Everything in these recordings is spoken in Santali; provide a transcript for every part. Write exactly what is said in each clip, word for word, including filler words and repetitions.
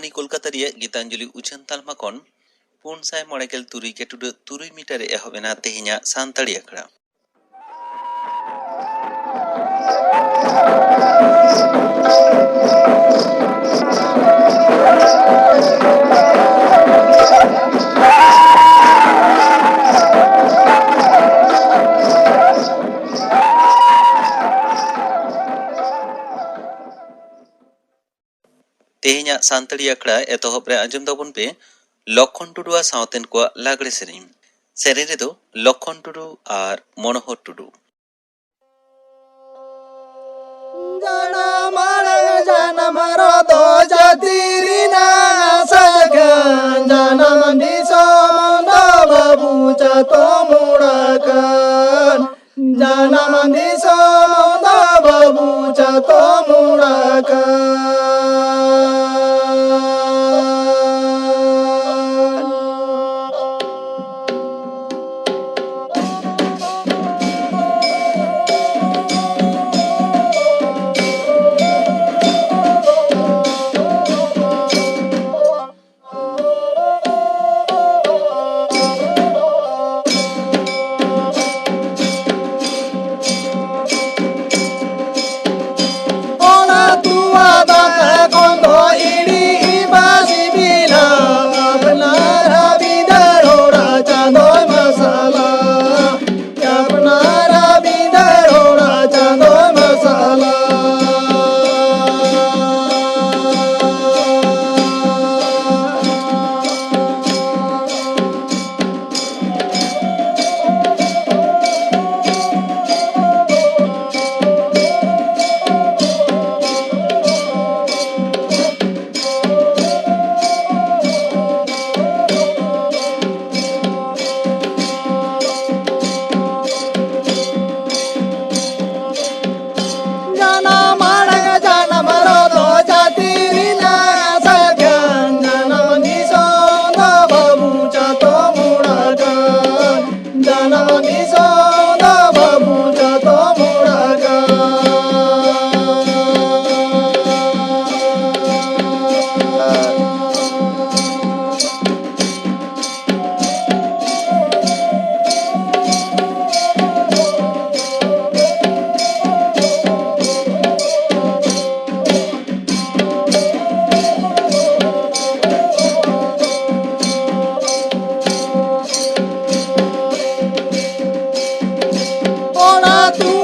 ᱟᱠᱟᱥᱵᱟᱱᱤ ᱠᱳᱞᱠᱟᱛᱟ ᱨᱮᱭᱟᱜ ᱜᱤᱛᱟᱧᱡᱚᱞᱤ ᱩᱪᱷᱟᱹᱱ ᱛᱟᱞᱢᱟ ᱠᱷᱚᱱ ᱯᱩᱱ ᱥᱟᱭ ᱢᱚᱬᱮ ᱜᱮᱞ ᱛᱩᱨᱩᱭ ᱜᱮᱴᱩᱰᱟᱹ ᱛᱩᱨᱩᱭ ᱢᱤᱴᱟᱨ ᱨᱮ ᱮᱦᱚᱵ ᱮᱱᱟ ᱛᱮᱦᱮᱧᱟᱜ ᱥᱟᱱᱛᱟᱲᱤ ᱟᱠᱷᱲᱟ᱾ ᱛᱮᱦᱮᱧᱟᱜ ᱥᱟᱱᱛᱟᱲᱤ ᱟᱠᱷᱲᱟ ᱮᱛᱚᱦᱚᱵ ᱨᱮ ᱟᱸᱡᱚᱢ ᱛᱟᱵᱚᱱ ᱯᱮ ᱞᱚᱠᱷᱚᱱ ᱴᱩᱰᱩ ᱟᱨ ᱥᱟᱶᱛᱮᱱ ᱠᱚᱣᱟᱜ ᱞᱟᱜᱽᱲᱮ ᱥᱮᱨᱮᱧ᱾ ᱥᱮᱨᱮᱧ ᱨᱮᱫᱚ ᱞᱚᱠᱷᱚᱱ ᱴᱩᱰᱩ ᱟᱨ ᱢᱚᱱᱳᱦᱚᱨ ᱴᱩᱰᱩ᱾ ᱡᱟᱱᱟᱢ ᱟᱲᱟᱝ ᱡᱟᱱᱟᱢ ᱨᱚᱲ ᱫᱚ ᱡᱟᱹᱛᱤ ᱨᱮᱱᱟᱜ ᱥᱟᱹᱜᱟᱹᱭ, ᱡᱟᱱᱟᱢ ᱫᱤᱥᱚᱢ ᱫᱚ ᱵᱟᱹᱵᱩ ᱪᱟᱛᱚᱢ ᱚᱲᱟᱜ ᱠᱟᱱ᱾ ᱡᱟᱱᱟᱢ ᱫᱤᱥᱚᱢ ᱫᱚ ᱵᱟᱹᱵᱩ ᱪᱟᱛᱚᱢ ᱚᱲᱟᱜ ᱠᱟᱱ᱾ ᱚᱱᱟ ᱛᱩᱣᱟ ᱫᱟᱠᱟ ᱠᱷᱚᱱ ᱫᱚ ᱤᱲᱤ ᱤᱵᱟ ᱥᱤᱵᱤᱞᱟ, ᱟᱯᱱᱟᱨᱟ ᱵᱤᱫᱟᱹᱲ ᱚᱲᱟᱜ ᱪᱟᱸᱫᱚᱭ ᱢᱟᱨᱥᱟᱞᱟ᱾ ᱟᱯᱱᱟᱨᱟ ᱵᱤᱫᱟᱹᱲ ᱚᱲᱟᱜ ᱪᱟᱸᱫᱚᱭ ᱢᱟᱨᱥᱟᱞᱟ᱾ ᱡᱟᱱᱟᱢ ᱟᱲᱟᱝ ᱡᱟᱱᱟᱢ ᱨᱚᱲ ᱫᱚ ᱡᱟᱹᱛᱤ ᱨᱮᱱᱟᱜ ᱥᱟᱹᱜᱟᱹᱭ, ᱡᱟᱱᱟᱢ ᱫᱤᱥᱚᱢ ᱫᱚ ᱵᱟᱹᱵᱩ ᱪᱟᱛᱚᱢ ᱚᱲᱟᱜ ᱠᱟᱱ᱾ ᱡᱟᱱᱟᱢ ᱫᱤᱥᱚᱢ ᱫᱚ ᱵᱟᱹᱵᱩ ᱪᱟᱛᱚᱢ ᱚᱲᱟᱜ ᱠᱟᱱ᱾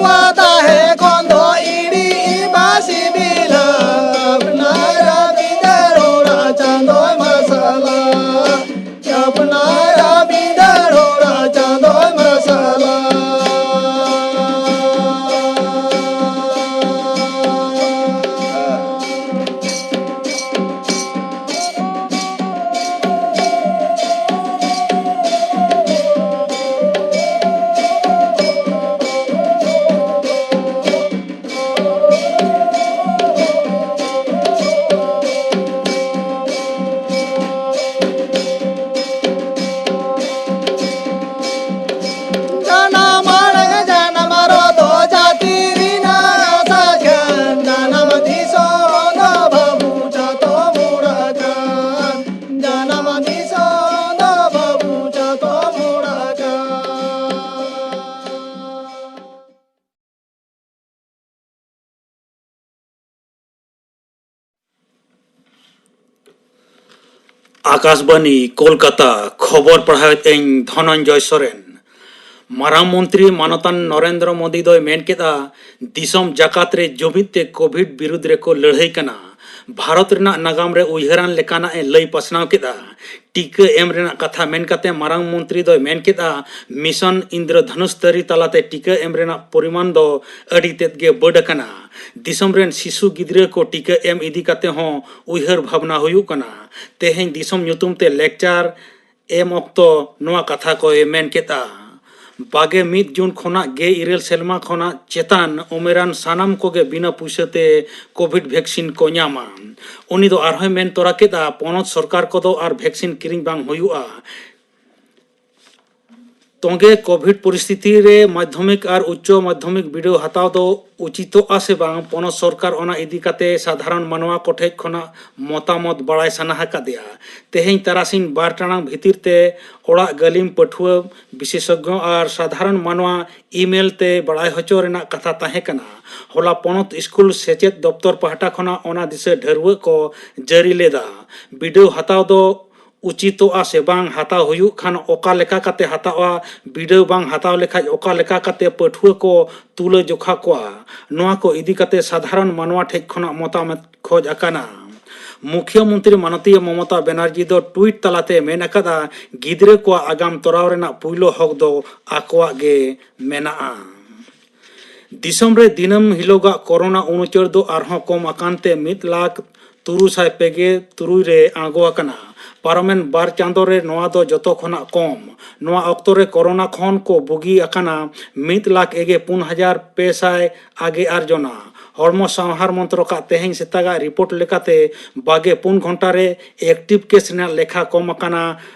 ᱛᱟᱦᱮᱸ ᱠᱷᱚᱱ ᱫᱚ ᱤᱲᱤ ᱤᱢᱟ ᱥᱤᱵᱤᱞᱟ, ᱟᱯᱱᱟᱨᱟᱜ ᱵᱤᱫᱟᱹᱞ ᱚᱲᱟᱜ ᱪᱟᱸᱫᱚᱭ ᱢᱟᱨᱥᱟᱞᱟ, ᱟᱯᱱᱟᱨᱟᱜ ᱵᱤᱫᱟᱹᱞ ᱚᱲᱟᱜ ᱪᱟᱸᱫᱚᱭ ᱢᱟᱨᱥᱟᱞᱟ᱾ ᱡᱟᱱᱟᱢ ᱟᱲᱟᱝ ᱡᱟᱱᱟᱢ ᱨᱚᱲ ᱫᱚ ᱡᱟᱹᱛᱤ ᱨᱮᱱᱟᱜ ᱥᱟᱹᱜᱟᱹᱱ, ᱡᱟᱱᱟᱢ ᱫᱤᱥᱚᱢ ᱫᱚ ᱵᱟᱹᱵᱩ ᱪᱟᱛᱚᱢ ᱚᱲᱟᱜ ᱠᱟᱱ, ᱡᱟᱱᱟᱢ ᱫᱤᱥᱚᱢ ᱫᱚ ᱵᱟᱹᱵᱩ ᱪᱟᱛᱚᱢ ᱚᱲᱟᱜ ᱠᱟᱱ᱾ ᱟᱠᱟᱥᱵᱟᱱᱤ, ᱠᱳᱞᱠᱟᱛᱟ, ᱠᱷᱚᱵᱚᱨ ᱯᱟᱲᱦᱟᱣᱮᱫ ᱟᱹᱧ ᱫᱷᱚᱱᱚᱱᱡᱚᱭ ᱥᱚᱨᱮᱱ᱾ ᱢᱟᱨᱟᱝ ᱢᱚᱱᱛᱨᱤ ᱢᱟᱱᱚᱛᱟᱱ ᱱᱚᱨᱮᱱᱫᱨᱚ ᱢᱳᱫᱤ ᱫᱚᱭ ᱢᱮᱱ ᱠᱮᱫᱼᱟ, ᱫᱤᱥᱚᱢ ᱡᱟᱠᱟᱛ ᱨᱮ ᱡᱩᱢᱤᱫ ᱛᱮ ᱠᱳᱵᱷᱤᱰ ᱵᱤᱨᱩᱫᱽ ᱨᱮᱠᱚ ᱞᱟᱹᱲᱦᱟᱹᱭ ᱠᱟᱱᱟ᱾ ᱵᱷᱟᱨᱚᱛ ᱨᱮᱱᱟᱜ ᱱᱟᱜᱟᱢ ᱨᱮ ᱩᱭᱦᱟᱹᱨᱟᱱ ᱞᱮᱠᱟᱱᱟᱜ ᱮ ᱞᱟᱹᱭ ᱯᱟᱥᱱᱟᱣ ᱠᱮᱫᱼᱟ᱾ ᱴᱤᱠᱟᱹ ᱮᱢ ᱨᱮᱱᱟᱜ ᱠᱟᱛᱷᱟ ᱢᱮᱱ ᱠᱟᱛᱮ ᱢᱟᱨᱟᱝ ᱢᱚᱱᱛᱨᱤ ᱫᱚᱭ ᱢᱮᱱ ᱠᱮᱫᱼᱟ, ᱢᱤᱥᱚᱱ ᱤᱱᱫᱨᱚᱫᱷᱚᱱᱩᱥ ᱛᱟᱹᱨᱤ ᱛᱟᱞᱟᱛᱮ ᱴᱤᱠᱟᱹ ᱮᱢ ᱨᱮᱱᱟᱜ ᱯᱚᱨᱤᱢᱟᱱ ᱫᱚ ᱟᱹᱰᱤ ᱛᱮᱫ ᱜᱮ ᱵᱟᱹᱰ ᱟᱠᱟᱱᱟ᱾ ᱫᱤᱥᱚᱢ ᱨᱮᱱ ᱥᱤᱥᱩ ᱜᱤᱫᱽᱨᱟᱹ ᱠᱚ ᱴᱤᱠᱟᱹ ᱮᱢ ᱤᱫᱤ ᱠᱟᱛᱮ ᱦᱚᱸ ᱩᱭᱦᱟᱹᱨ ᱵᱷᱟᱵᱽᱱᱟ ᱦᱩᱭᱩᱜ ᱠᱟᱱᱟ᱾ ᱛᱮᱦᱮᱧ ᱫᱤᱥᱚᱢ ᱧᱩᱛᱩᱢ ᱛᱮ ᱞᱮᱠᱪᱟᱨ ᱮᱢ ᱚᱠᱛᱚ ᱱᱚᱣᱟ ᱠᱟᱛᱷᱟ ᱠᱚᱭ ᱢᱮᱱ ᱠᱮᱫᱼᱟ᱾ ᱵᱟᱜᱮ ᱢᱤᱫ ᱡᱩᱱ ᱠᱷᱚᱱᱟᱜ ᱜᱮᱞ ᱤᱨᱟᱹᱞ ᱥᱮᱨᱢᱟ ᱠᱷᱚᱱᱟᱜ ᱪᱮᱛᱟᱱ ᱩᱢᱮᱨᱟᱱ ᱥᱟᱱᱟᱢ ᱠᱚᱜᱮ ᱵᱤᱱᱟᱹ ᱯᱩᱭᱥᱟᱹ ᱛᱮ ᱠᱳᱵᱷᱤᱰ ᱵᱷᱮᱠᱥᱤᱱ ᱠᱚ ᱧᱟᱢᱟ᱾ ᱩᱱᱤ ᱫᱚ ᱟᱨᱦᱚᱸᱭ ᱢᱮᱱ ᱛᱚᱨᱟ ᱠᱮᱫᱼᱟ, ᱯᱚᱱᱚᱛ ᱥᱚᱨᱠᱟᱨ ᱠᱚᱫᱚ ᱟᱨ ᱵᱷᱮᱠᱥᱤᱱ ᱠᱤᱨᱤᱧ ᱵᱟᱝ ᱦᱩᱭᱩᱜᱼᱟ᱾ ᱛᱚᱸᱜᱮ ᱠᱳᱵᱷᱤᱰ ᱯᱚᱨᱤᱥᱛᱷᱤᱛᱤ ᱨᱮ ᱢᱟᱫᱽᱫᱷᱚᱢᱤᱠ ᱟᱨ ᱩᱪᱪᱚ ᱢᱟᱫᱽᱫᱷᱚᱢᱤᱠ ᱵᱤᱰᱟᱹᱣ ᱦᱟᱛᱟᱣ ᱫᱚ ᱩᱪᱤᱛᱚᱜᱼᱟ ᱥᱮ ᱵᱟᱝ, ᱯᱚᱱᱚᱛ ᱥᱚᱨᱠᱟᱨ ᱚᱱᱟ ᱤᱫᱤ ᱠᱟᱛᱮ ᱥᱟᱫᱷᱟᱨᱚᱱ ᱢᱟᱱᱣᱟ ᱠᱚᱴᱷᱮᱡ ᱠᱷᱚᱱᱟᱜ ᱢᱚᱛᱟᱢᱚᱛ ᱵᱟᱲᱟᱭ ᱥᱟᱱᱟ ᱟᱠᱟᱫᱮᱭᱟ᱾ ᱛᱮᱦᱮᱧ ᱛᱟᱨᱟᱥᱤᱧ ᱵᱟᱨ ᱴᱟᱲᱟᱝ ᱵᱷᱤᱛᱤᱨ ᱛᱮ ᱚᱲᱟᱜ ᱜᱟᱹᱞᱤᱢ, ᱯᱟᱹᱴᱷᱩᱣᱟᱹ, ᱵᱤᱥᱮᱥᱚᱡᱽᱧᱚ ᱟᱨ ᱥᱟᱫᱷᱟᱨᱚᱱ ᱢᱟᱱᱣᱟ ᱤᱢᱮᱞ ᱛᱮ ᱵᱟᱲᱟᱭ ᱦᱚᱪᱚ ᱨᱮᱱᱟᱜ ᱠᱟᱛᱷᱟ ᱛᱟᱦᱮᱸ ᱠᱟᱱᱟ᱾ ᱦᱚᱞᱟ ᱯᱚᱱᱚᱛ ᱥᱠᱩᱞ ᱥᱮᱪᱮᱫ ᱫᱚᱯᱛᱚᱨ ᱯᱟᱦᱴᱟ ᱠᱷᱚᱱᱟᱜ ᱚᱱᱟ ᱫᱤᱥᱟᱹ ᱰᱷᱟᱹᱨᱣᱟᱹᱜ ᱠᱚ ᱡᱟᱹᱨᱤ ᱞᱮᱫᱟ᱾ ᱵᱤᱰᱟᱹᱣ ᱦᱟᱛᱟᱣ ᱫᱚ ᱩᱪᱤᱛᱚᱜᱼᱟ ᱥᱮ ᱵᱟᱝ, ᱦᱟᱛᱟᱣ ᱦᱩᱭᱩᱜ ᱠᱷᱟᱱ ᱚᱠᱟ ᱞᱮᱠᱟ ᱠᱟᱛᱮ ᱦᱟᱛᱟᱣᱟ, ᱵᱤᱰᱟᱹᱣ ᱵᱟᱝ ᱦᱟᱛᱟᱣ ᱞᱮᱠᱷᱟᱡ ᱚᱠᱟ ᱞᱮᱠᱟ ᱠᱟᱛᱮ ᱯᱟᱹᱴᱷᱩᱣᱟᱹ ᱠᱚ ᱛᱩᱞᱟᱹ ᱡᱚᱠᱷᱟ ᱠᱚᱣᱟ, ᱱᱚᱣᱟ ᱠᱚ ᱤᱫᱤ ᱠᱟᱛᱮ ᱥᱟᱫᱷᱟᱨᱚᱱ ᱢᱟᱱᱣᱟ ᱴᱷᱮᱡ ᱠᱷᱚᱱᱟᱜ ᱢᱚᱛᱟᱢᱚᱛ ᱠᱷᱚᱡ ᱟᱠᱟᱱᱟ᱾ ᱢᱩᱠᱷᱭᱟᱹ ᱢᱚᱱᱛᱨᱤ ᱢᱟᱱᱚᱛᱤᱭᱟᱹ ᱢᱚᱢᱚᱛᱟ ᱵᱮᱱᱟᱨᱡᱤ ᱫᱚ ᱴᱩᱭᱤᱴ ᱛᱟᱞᱟᱛᱮ ᱢᱮᱱ ᱟᱠᱟᱫᱟ, ᱜᱤᱫᱽᱨᱟᱹ ᱠᱚᱣᱟᱜ ᱟᱜᱟᱢ ᱛᱚᱨᱟᱣ ᱨᱮᱱᱟᱜ ᱯᱩᱭᱞᱩ ᱦᱚᱠ ᱫᱚ ᱟᱠᱚᱣᱟᱜ ᱜᱮ ᱢᱮᱱᱟᱜᱼᱟ᱾ ᱫᱤᱥᱚᱢ ᱨᱮ ᱫᱤᱱᱟᱹᱢ ᱦᱤᱞᱳᱜᱟᱜ ᱠᱳᱨᱳᱱᱟ ᱩᱱᱩᱪᱟᱹᱨ ᱫᱚ ᱟᱨᱦᱚᱸ ᱠᱚᱢ ᱟᱠᱟᱱ ᱛᱮ ᱢᱤᱫ ᱞᱟᱠᱷ ᱛᱩᱨᱩᱭ ᱥᱟᱭ ᱯᱮ ᱜᱮ ᱛᱩᱨᱩᱭ ᱨᱮ ᱟᱬᱜᱚ ᱟᱠᱟᱱᱟ᱾ ᱯᱟᱨᱚᱢᱮᱱ ᱵᱟᱨ ᱪᱟᱸᱫᱚ ᱨᱮ ᱱᱚᱣᱟ ᱫᱚ ᱡᱚᱛᱚ ᱠᱷᱚᱱᱟᱜ ᱠᱚᱢ᱾ ᱱᱚᱣᱟ ᱚᱠᱛᱚ ᱨᱮ ᱠᱳᱨᱳᱱᱟ ᱠᱷᱚᱱ ᱠᱚ ᱵᱩᱜᱤ ᱟᱠᱟᱱᱟ ᱢᱤᱫ ᱞᱟᱠᱷ ᱮᱜᱮ ᱯᱩᱱ ᱦᱟᱡᱟᱨ ᱯᱮ ᱥᱟᱭ ᱟᱜᱮ ᱟᱨ ᱡᱚᱱᱟ᱾ ᱦᱚᱲᱢᱚ ᱥᱟᱶᱦᱟᱨ ᱢᱚᱱᱛᱨᱚᱠᱟᱜ ᱛᱮᱦᱮᱧ ᱥᱮᱛᱟᱜᱟᱜ ᱨᱤᱯᱳᱨᱴ ᱞᱮᱠᱟᱛᱮ ᱵᱟᱜᱮ ᱯᱩᱱ ᱜᱷᱚᱱᱴᱟ ᱨᱮ ᱮᱠᱴᱤᱵᱷ ᱠᱮᱥ ᱨᱮᱱᱟᱜ ᱞᱮᱠᱷᱟ ᱠᱚᱢ ᱟᱠᱟᱱᱟ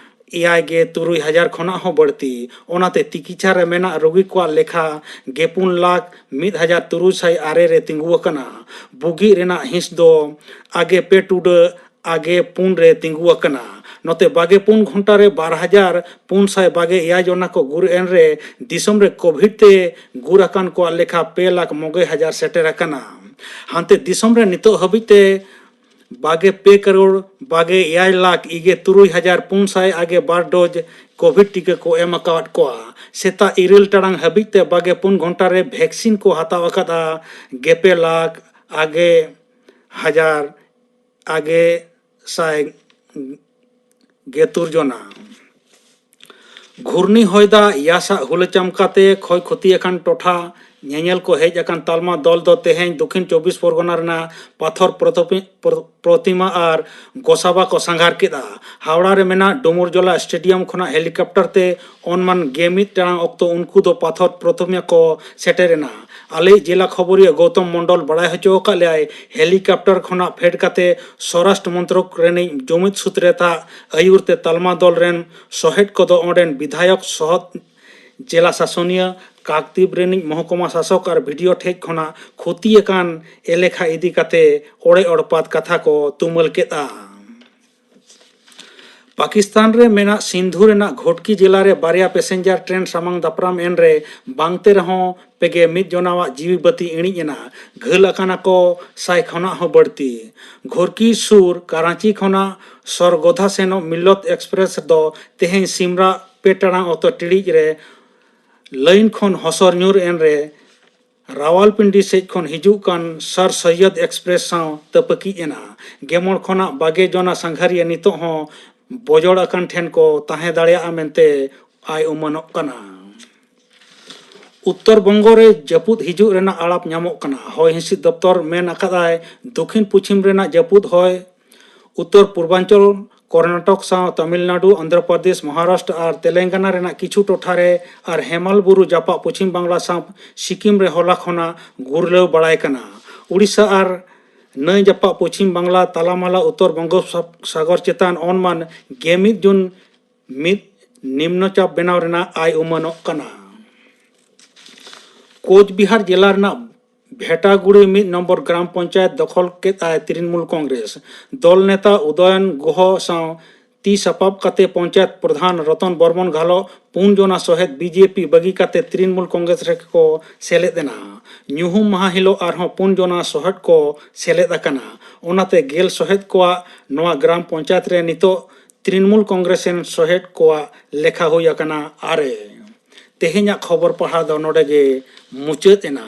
ᱮᱭᱟᱭ ᱜᱮ ᱛᱩᱨᱩᱭ ᱦᱟᱡᱟᱨ ᱠᱷᱚᱱᱟᱜ ᱦᱚᱸ ᱵᱟᱹᱲᱛᱤ᱾ ᱚᱱᱟᱛᱮ ᱛᱤᱠᱤᱪᱷᱟ ᱨᱮ ᱢᱮᱱᱟᱜ ᱨᱳᱜᱤ ᱠᱚᱣᱟᱜ ᱞᱮᱠᱷᱟ ᱜᱮ ᱯᱩᱱ ᱞᱟᱠᱷ ᱢᱤᱫ ᱦᱟᱡᱟᱨ ᱛᱩᱨᱩᱭ ᱥᱟᱭ ᱟᱨᱮ ᱨᱮ ᱛᱤᱸᱜᱩ ᱟᱠᱟᱱᱟ᱾ ᱵᱩᱜᱤ ᱨᱮᱱᱟᱜ ᱦᱤᱸᱥ ᱫᱚ ᱟᱜᱮ ᱯᱮ ᱴᱩᱰᱟᱹ ᱟᱜᱮ ᱯᱩᱱ ᱨᱮ ᱛᱤᱸᱜᱩ ᱟᱠᱟᱱᱟ᱾ ᱱᱚᱛᱮ ᱵᱟᱜᱮ ᱯᱩᱱ ᱜᱷᱚᱱᱴᱟ ᱨᱮ ᱵᱟᱨ ᱦᱟᱡᱟᱨ ᱯᱩᱱ ᱥᱟᱭ ᱵᱟᱜᱮ ᱮᱭᱟᱭ ᱡᱚᱱᱟ ᱠᱚ ᱜᱩᱨ ᱮᱱ ᱨᱮ ᱫᱤᱥᱚᱢ ᱨᱮ ᱠᱳᱵᱷᱤᱰ ᱛᱮ ᱜᱩᱨ ᱟᱠᱟᱱ ᱠᱚᱣᱟᱜ ᱞᱮᱠᱷᱟ ᱯᱮ ᱞᱟᱠᱷ ᱢᱚᱜᱮ ᱦᱟᱡᱟᱨ ᱥᱮᱴᱮᱨ ᱟᱠᱟᱱᱟ᱾ ᱦᱟᱱᱛᱮ ᱫᱤᱥᱚᱢ ᱨᱮ ᱱᱤᱛᱚᱜ ᱦᱟᱹᱵᱤᱡ ᱛᱮ ᱵᱟᱜᱮ ᱯᱮ ᱠᱟᱨᱳᱲ ᱵᱟᱜᱮ ᱮᱭᱟᱭ ᱞᱟᱠᱷ ᱤᱜᱮ ᱛᱩᱨᱩᱭ ᱦᱟᱡᱟᱨ ᱯᱩᱱ ᱥᱟᱭ ᱟᱜᱮ ᱵᱟᱨ ᱰᱳᱡᱽ ᱠᱳᱵᱷᱤᱰ ᱴᱤᱠᱟᱹ ᱠᱚ ᱮᱢ ᱟᱠᱟᱣᱟᱫ ᱠᱚᱣᱟ᱾ ᱥᱮᱛᱟᱜ ᱤᱨᱟᱹᱞ ᱴᱟᱲᱟᱝ ᱦᱟᱹᱵᱤᱡ ᱛᱮ ᱵᱟᱜᱮ ᱯᱩᱱ ᱜᱷᱚᱱᱴᱟ ᱨᱮ ᱵᱷᱮᱠᱥᱤᱱ ᱠᱚ ᱦᱟᱛᱟᱣ ᱟᱠᱟᱫᱟ ᱜᱮᱯᱮ ᱞᱟᱠᱷ ᱟᱜᱮ ᱦᱟᱡᱟᱨ ᱟᱜᱮ ᱥᱟᱭ ᱜᱮᱛᱩᱨ ᱡᱚᱱᱟ᱾ ᱜᱷᱩᱨᱱᱤ ᱦᱚᱭ ᱫᱟᱜ ᱭᱟᱥᱟᱜ ᱦᱩᱞᱟᱹ ᱪᱟᱢᱠᱟᱛᱮ ᱠᱷᱚᱭ ᱠᱷᱚᱛᱤ ᱟᱠᱟᱱ ᱴᱚᱴᱷᱟ ᱧᱮᱧᱮᱞ ᱠᱚ ᱦᱮᱡ ᱟᱠᱟᱱ ᱛᱟᱞᱢᱟ ᱫᱚᱞ ᱫᱚ ᱛᱮᱦᱮᱧ ᱫᱚᱠᱷᱤᱱ ᱪᱚᱵᱵᱤᱥ ᱯᱚᱨᱜᱚᱱᱟ ᱨᱮᱱᱟᱜ ᱯᱟᱛᱷᱚᱨ ᱯᱨᱚᱛᱚᱯᱤ-, ᱯᱨᱚ-, ᱯᱨᱚᱛᱤᱢᱟ ᱟᱨ ᱜᱚᱥᱟᱵᱟ ᱠᱚ ᱥᱟᱸᱜᱷᱟᱨ ᱠᱮᱫᱼᱟ᱾ ᱦᱟᱣᱲᱟ ᱨᱮ ᱢᱮᱱᱟᱜ ᱰᱩᱢᱩᱨᱡᱚᱞᱟ ᱥᱴᱮᱰᱤᱭᱟᱢ ᱠᱷᱚᱱᱟᱜ ᱦᱮᱞᱤᱠᱟᱯᱴᱟᱨ ᱛᱮ ᱚᱱᱢᱟᱱ ᱜᱮ ᱢᱤᱫ ᱴᱟᱲᱟᱝ ᱚᱠᱛᱚ ᱩᱱᱠᱩ ᱫᱚ ᱯᱟᱛᱷᱚᱨ ᱯᱨᱚᱛᱤᱢᱟ ᱠᱚ ᱥᱮᱴᱮᱨ ᱮᱱᱟ᱾ ᱟᱞᱮᱭᱤᱡ ᱡᱮᱞᱟ ᱠᱷᱚᱵᱚᱨᱤᱭᱟᱹ ᱜᱳᱣᱛᱚᱢ ᱢᱚᱱᱰᱚᱞ ᱵᱟᱲᱟᱭ ᱦᱚᱪᱚ ᱟᱠᱟᱫ ᱞᱮᱭᱟᱭ, ᱦᱮᱞᱤᱠᱟᱯᱴᱟᱨ ᱠᱷᱚᱱᱟᱜ ᱯᱷᱮᱰ ᱠᱟᱛᱮ ᱥᱚᱨᱟᱥᱴᱨ ᱢᱚᱱᱛᱨᱚᱠ ᱨᱮᱱᱤᱡ ᱡᱩᱢᱤᱫ ᱥᱩᱛᱨᱮᱛᱟᱜ ᱟᱹᱭᱩᱨ ᱛᱮ ᱛᱟᱞᱢᱟ ᱫᱚᱞ ᱨᱮᱱ ᱥᱚᱦᱮᱫ ᱠᱚᱫᱚ ᱚᱸᱰᱮᱱ ᱵᱤᱫᱷᱟᱭᱚᱠ ᱥᱚᱦᱚᱫ ᱡᱮᱞᱟ ᱥᱟᱥᱚᱱᱤᱭᱟᱹ, ᱠᱟᱠᱫᱤᱯ ᱨᱤᱱᱤᱡ ᱢᱚᱦᱠᱩᱢᱟ ᱥᱟᱥᱚᱠ ᱟᱨ ᱵᱷᱤᱰᱤᱭᱳ ᱴᱷᱮᱡ ᱠᱷᱚᱱᱟᱜ ᱠᱷᱚᱛᱤ ᱟᱠᱟᱱ ᱮᱞᱮᱠᱷᱟ ᱤᱫᱤ ᱠᱟᱛᱮ ᱚᱲᱮ ᱚᱲᱯᱟᱛ ᱠᱟᱛᱷᱟ ᱠᱚ ᱛᱩᱢᱟᱹᱞ ᱠᱮᱫᱼᱟ᱾ ᱯᱟᱠᱤᱥᱛᱟᱱ ᱨᱮ ᱢᱮᱱᱟᱜ ᱥᱤᱱᱫᱷᱩ ᱨᱮᱱᱟᱜ ᱜᱷᱚᱴᱠᱤ ᱡᱮᱞᱟ ᱨᱮ ᱵᱟᱨᱭᱟ ᱯᱮᱥᱮᱧᱡᱟᱨ ᱴᱨᱮᱱ ᱥᱟᱢᱟᱝ ᱫᱟᱯᱨᱟᱢ ᱮᱱ ᱨᱮ ᱵᱟᱝᱛᱮ ᱨᱮᱦᱚᱸ ᱯᱮᱜᱮ ᱢᱤᱫ ᱡᱚᱱᱟᱣᱟᱜ ᱡᱤᱣᱤ ᱵᱟᱹᱛᱤ ᱤᱬᱤᱡ ᱮᱱᱟ᱾ ᱜᱷᱟᱹᱞ ᱟᱠᱟᱱᱟ ᱠᱚ ᱥᱟᱭ ᱠᱷᱚᱱᱟᱜ ᱦᱚᱸ ᱵᱟᱹᱲᱛᱤ᱾ ᱜᱷᱚᱨᱠᱤ ᱥᱩᱨ ᱠᱟᱨᱟᱪᱤ ᱠᱷᱚᱱᱟᱜ ᱥᱚᱨᱜᱚᱫᱷᱟ ᱥᱮᱱᱚᱜ ᱢᱤᱞᱞᱚᱛ ᱮᱠᱥᱯᱨᱮᱥ ᱫᱚ ᱛᱮᱦᱮᱧ ᱥᱤᱢᱨᱟᱜ ᱯᱮ ᱴᱟᱲᱟᱝ ᱚᱠᱛᱚ ᱴᱤᱲᱤᱡ ᱨᱮ ᱞᱟᱭᱤᱱ ᱠᱷᱚᱱ ᱦᱚᱥᱚᱨ ᱧᱩᱨ ᱮᱱ ᱨᱮ ᱨᱟᱣᱟᱞᱯᱤᱱᱰᱤ ᱥᱮᱡ ᱠᱷᱚᱱ ᱦᱤᱡᱩᱜ ᱠᱟᱱ ᱥᱟᱨ ᱥᱚᱭᱭᱚᱫ ᱮᱠᱥᱯᱨᱮᱥ ᱥᱟᱶ ᱛᱟᱹᱯᱟᱹᱠᱤᱡ ᱮᱱᱟ᱾ ᱜᱮᱢᱚᱲ ᱠᱷᱚᱱᱟᱜ ᱵᱟᱜᱮ ᱡᱚᱱᱟ ᱥᱟᱸᱜᱷᱟᱨᱤᱭᱟᱹ ᱱᱤᱛᱚᱜ ᱦᱚᱸ ᱵᱚᱡᱚᱲ ᱟᱠᱟᱱ ᱴᱷᱮᱱ ᱠᱚ ᱛᱟᱦᱮᱸ ᱫᱟᱲᱮᱭᱟᱜᱼᱟ ᱢᱮᱱᱛᱮ ᱟᱭ ᱩᱢᱟᱹᱱᱚᱜ ᱠᱟᱱᱟ᱾ ᱩᱛᱛᱚᱨ ᱵᱚᱝᱜᱚ ᱨᱮ ᱡᱟᱹᱯᱩᱫ ᱦᱤᱡᱩᱜ ᱨᱮᱱᱟᱜ ᱟᱲᱟᱯ ᱧᱟᱢᱚᱜ ᱠᱟᱱᱟ᱾ ᱦᱚᱭ ᱦᱤᱸᱥᱤᱫ ᱫᱚᱯᱛᱚᱨ ᱢᱮᱱ ᱟᱠᱟᱫᱟᱭ, ᱫᱚᱠᱷᱤᱱ ᱯᱚᱪᱷᱤᱢ ᱨᱮᱱᱟᱜ ᱡᱟᱹᱯᱩᱫ ᱦᱚᱭ ᱩᱛᱛᱚᱨ ᱯᱩᱨᱵᱟᱧᱪᱚᱞ ᱠᱚᱨᱱᱟᱴᱚᱠ ᱥᱟᱶ ᱛᱟᱢᱤᱞᱱᱟᱰᱩ, ᱟᱱᱫᱷᱨᱚ ᱯᱨᱚᱫᱮᱥ, ᱢᱚᱦᱟᱨᱟᱥᱴᱨᱚ ᱟᱨ ᱛᱮᱞᱮᱝᱜᱟᱱᱟ ᱨᱮᱱᱟᱜ ᱠᱤᱪᱷᱩ ᱴᱚᱴᱷᱟ ᱨᱮ ᱟᱨ ᱦᱮᱢᱟᱞ ᱵᱩᱨᱩ ᱡᱟᱯᱟᱜ ᱯᱚᱪᱷᱤᱢ ᱵᱟᱝᱞᱟ ᱥᱟᱶ ᱥᱤᱠᱤᱢ ᱨᱮ ᱦᱚᱞᱟ ᱠᱷᱚᱱᱟᱜ ᱜᱩᱨᱞᱟᱹᱣ ᱵᱟᱲᱟᱭ ᱠᱟᱱᱟ᱾ ᱩᱲᱤᱥᱥᱟ ᱟᱨ ᱱᱟᱹᱭ ᱡᱟᱯᱟᱜ ᱯᱚᱪᱷᱤᱢ ᱵᱟᱝᱞᱟ, ᱛᱟᱞᱟᱢᱟᱞᱟ ᱩᱛᱛᱚᱨ ᱵᱚᱝᱜᱳᱯᱥᱟᱜᱚᱨ ᱪᱮᱛᱟᱱ ᱚᱱᱢᱟᱱ ᱜᱮᱢᱤᱫ ᱡᱩᱱ ᱢᱤᱫ ᱱᱤᱢᱱᱚ ᱪᱟᱯ ᱵᱮᱱᱟᱣ ᱨᱮᱱᱟᱜ ᱟᱭ ᱩᱢᱟᱹᱱᱚᱜ ᱠᱟᱱᱟ᱾ ᱠᱳᱪᱵᱤᱦᱟᱨ ᱡᱮᱞᱟ ᱨᱮᱱᱟᱜ ᱵᱷᱮᱴᱟᱜᱩᱲᱤ ᱢᱤᱫ ᱱᱚᱢᱵᱚᱨ ᱜᱨᱟᱢ ᱯᱚᱧᱪᱟᱭᱮᱛ ᱫᱚᱠᱷᱚᱞ ᱠᱮᱫ ᱟᱭ ᱛᱨᱤᱱᱢᱩᱞ ᱠᱚᱝᱜᱨᱮᱥ᱾ ᱫᱚᱞ ᱱᱮᱛᱟ ᱩᱫᱚᱭᱚᱱ ᱜᱩᱦᱚ ᱥᱟᱶ ᱛᱤ ᱥᱟᱯᱟᱵ ᱠᱟᱛᱮ ᱯᱚᱧᱪᱟᱭᱮᱛ ᱯᱨᱚᱫᱷᱟᱱ ᱨᱚᱛᱚᱱ ᱵᱚᱨᱢᱚᱱ ᱜᱷᱟᱞᱚ ᱯᱩᱱ ᱡᱚᱱᱟ ᱥᱚᱦᱮᱫ ᱵᱤᱡᱮᱯᱤ ᱵᱟᱹᱜᱤ ᱠᱟᱛᱮ ᱛᱨᱤᱱᱢᱩᱞ ᱠᱚᱝᱜᱨᱮᱥ ᱨᱮᱠᱚ ᱥᱮᱞᱮᱫ ᱮᱱᱟ᱾ ᱧᱩᱦᱩᱢ ᱢᱟᱦᱟ ᱦᱤᱞᱳᱜ ᱟᱨᱦᱚᱸ ᱯᱩᱱ ᱡᱚᱱᱟ ᱥᱚᱦᱮᱫ ᱠᱚ ᱥᱮᱞᱮᱫ ᱟᱠᱟᱱᱟ᱾ ᱚᱱᱟᱛᱮ ᱜᱮᱞ ᱥᱚᱦᱮᱫ ᱠᱚᱣᱟᱜ ᱱᱚᱣᱟ ᱜᱨᱟᱢ ᱯᱚᱧᱪᱟᱭᱮᱛ ᱨᱮ ᱱᱤᱛᱚᱜ ᱛᱨᱤᱱᱢᱩᱞ ᱠᱚᱝᱜᱨᱮᱥ ᱨᱮᱱ ᱥᱚᱦᱮᱫ ᱠᱚᱣᱟᱜ ᱞᱮᱠᱷᱟ ᱦᱩᱭ ᱟᱠᱟᱱᱟ ᱟᱨᱮ᱾ ᱛᱮᱦᱮᱧᱟᱜ ᱠᱷᱚᱵᱚᱨ ᱯᱟᱲᱦᱟᱣ ᱫᱚ ᱱᱚᱰᱮ ᱜᱮ ᱢᱩᱪᱟᱹᱫ ᱮᱱᱟ᱾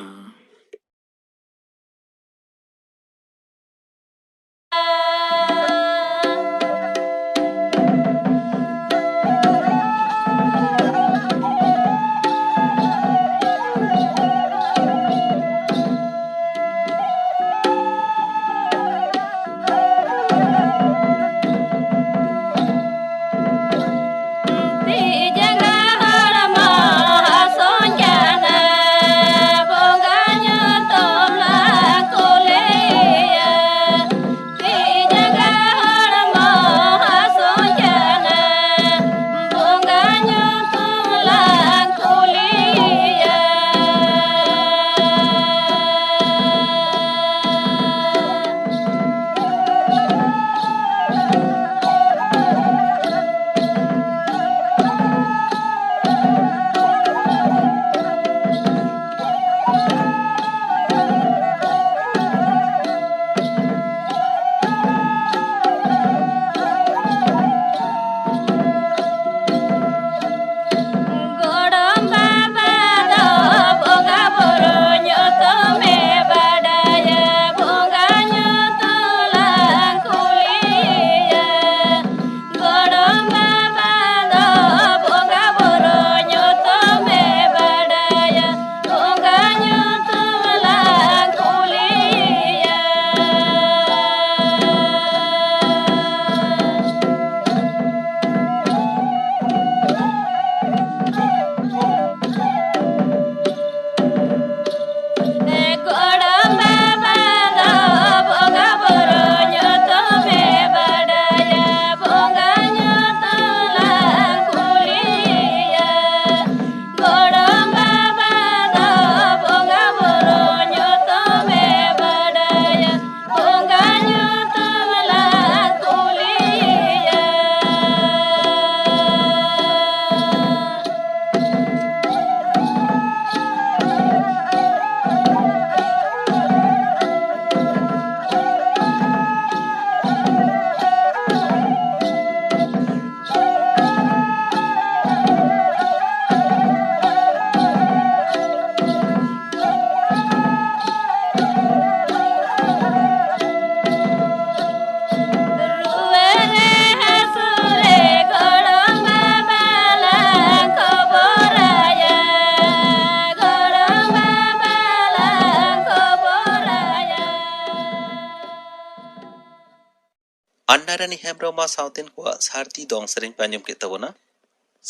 ᱨᱟᱱᱤ ᱦᱮᱢᱵᱨᱚᱢ ᱟᱨ ᱥᱟᱶᱛᱮᱱ ᱠᱚᱣᱟᱜ ᱥᱟᱨᱫᱤ ᱫᱚᱝ ᱥᱮᱨᱮᱧ ᱯᱮ ᱟᱸᱡᱚᱢ ᱠᱮᱫ ᱛᱟᱵᱚᱱᱟ᱾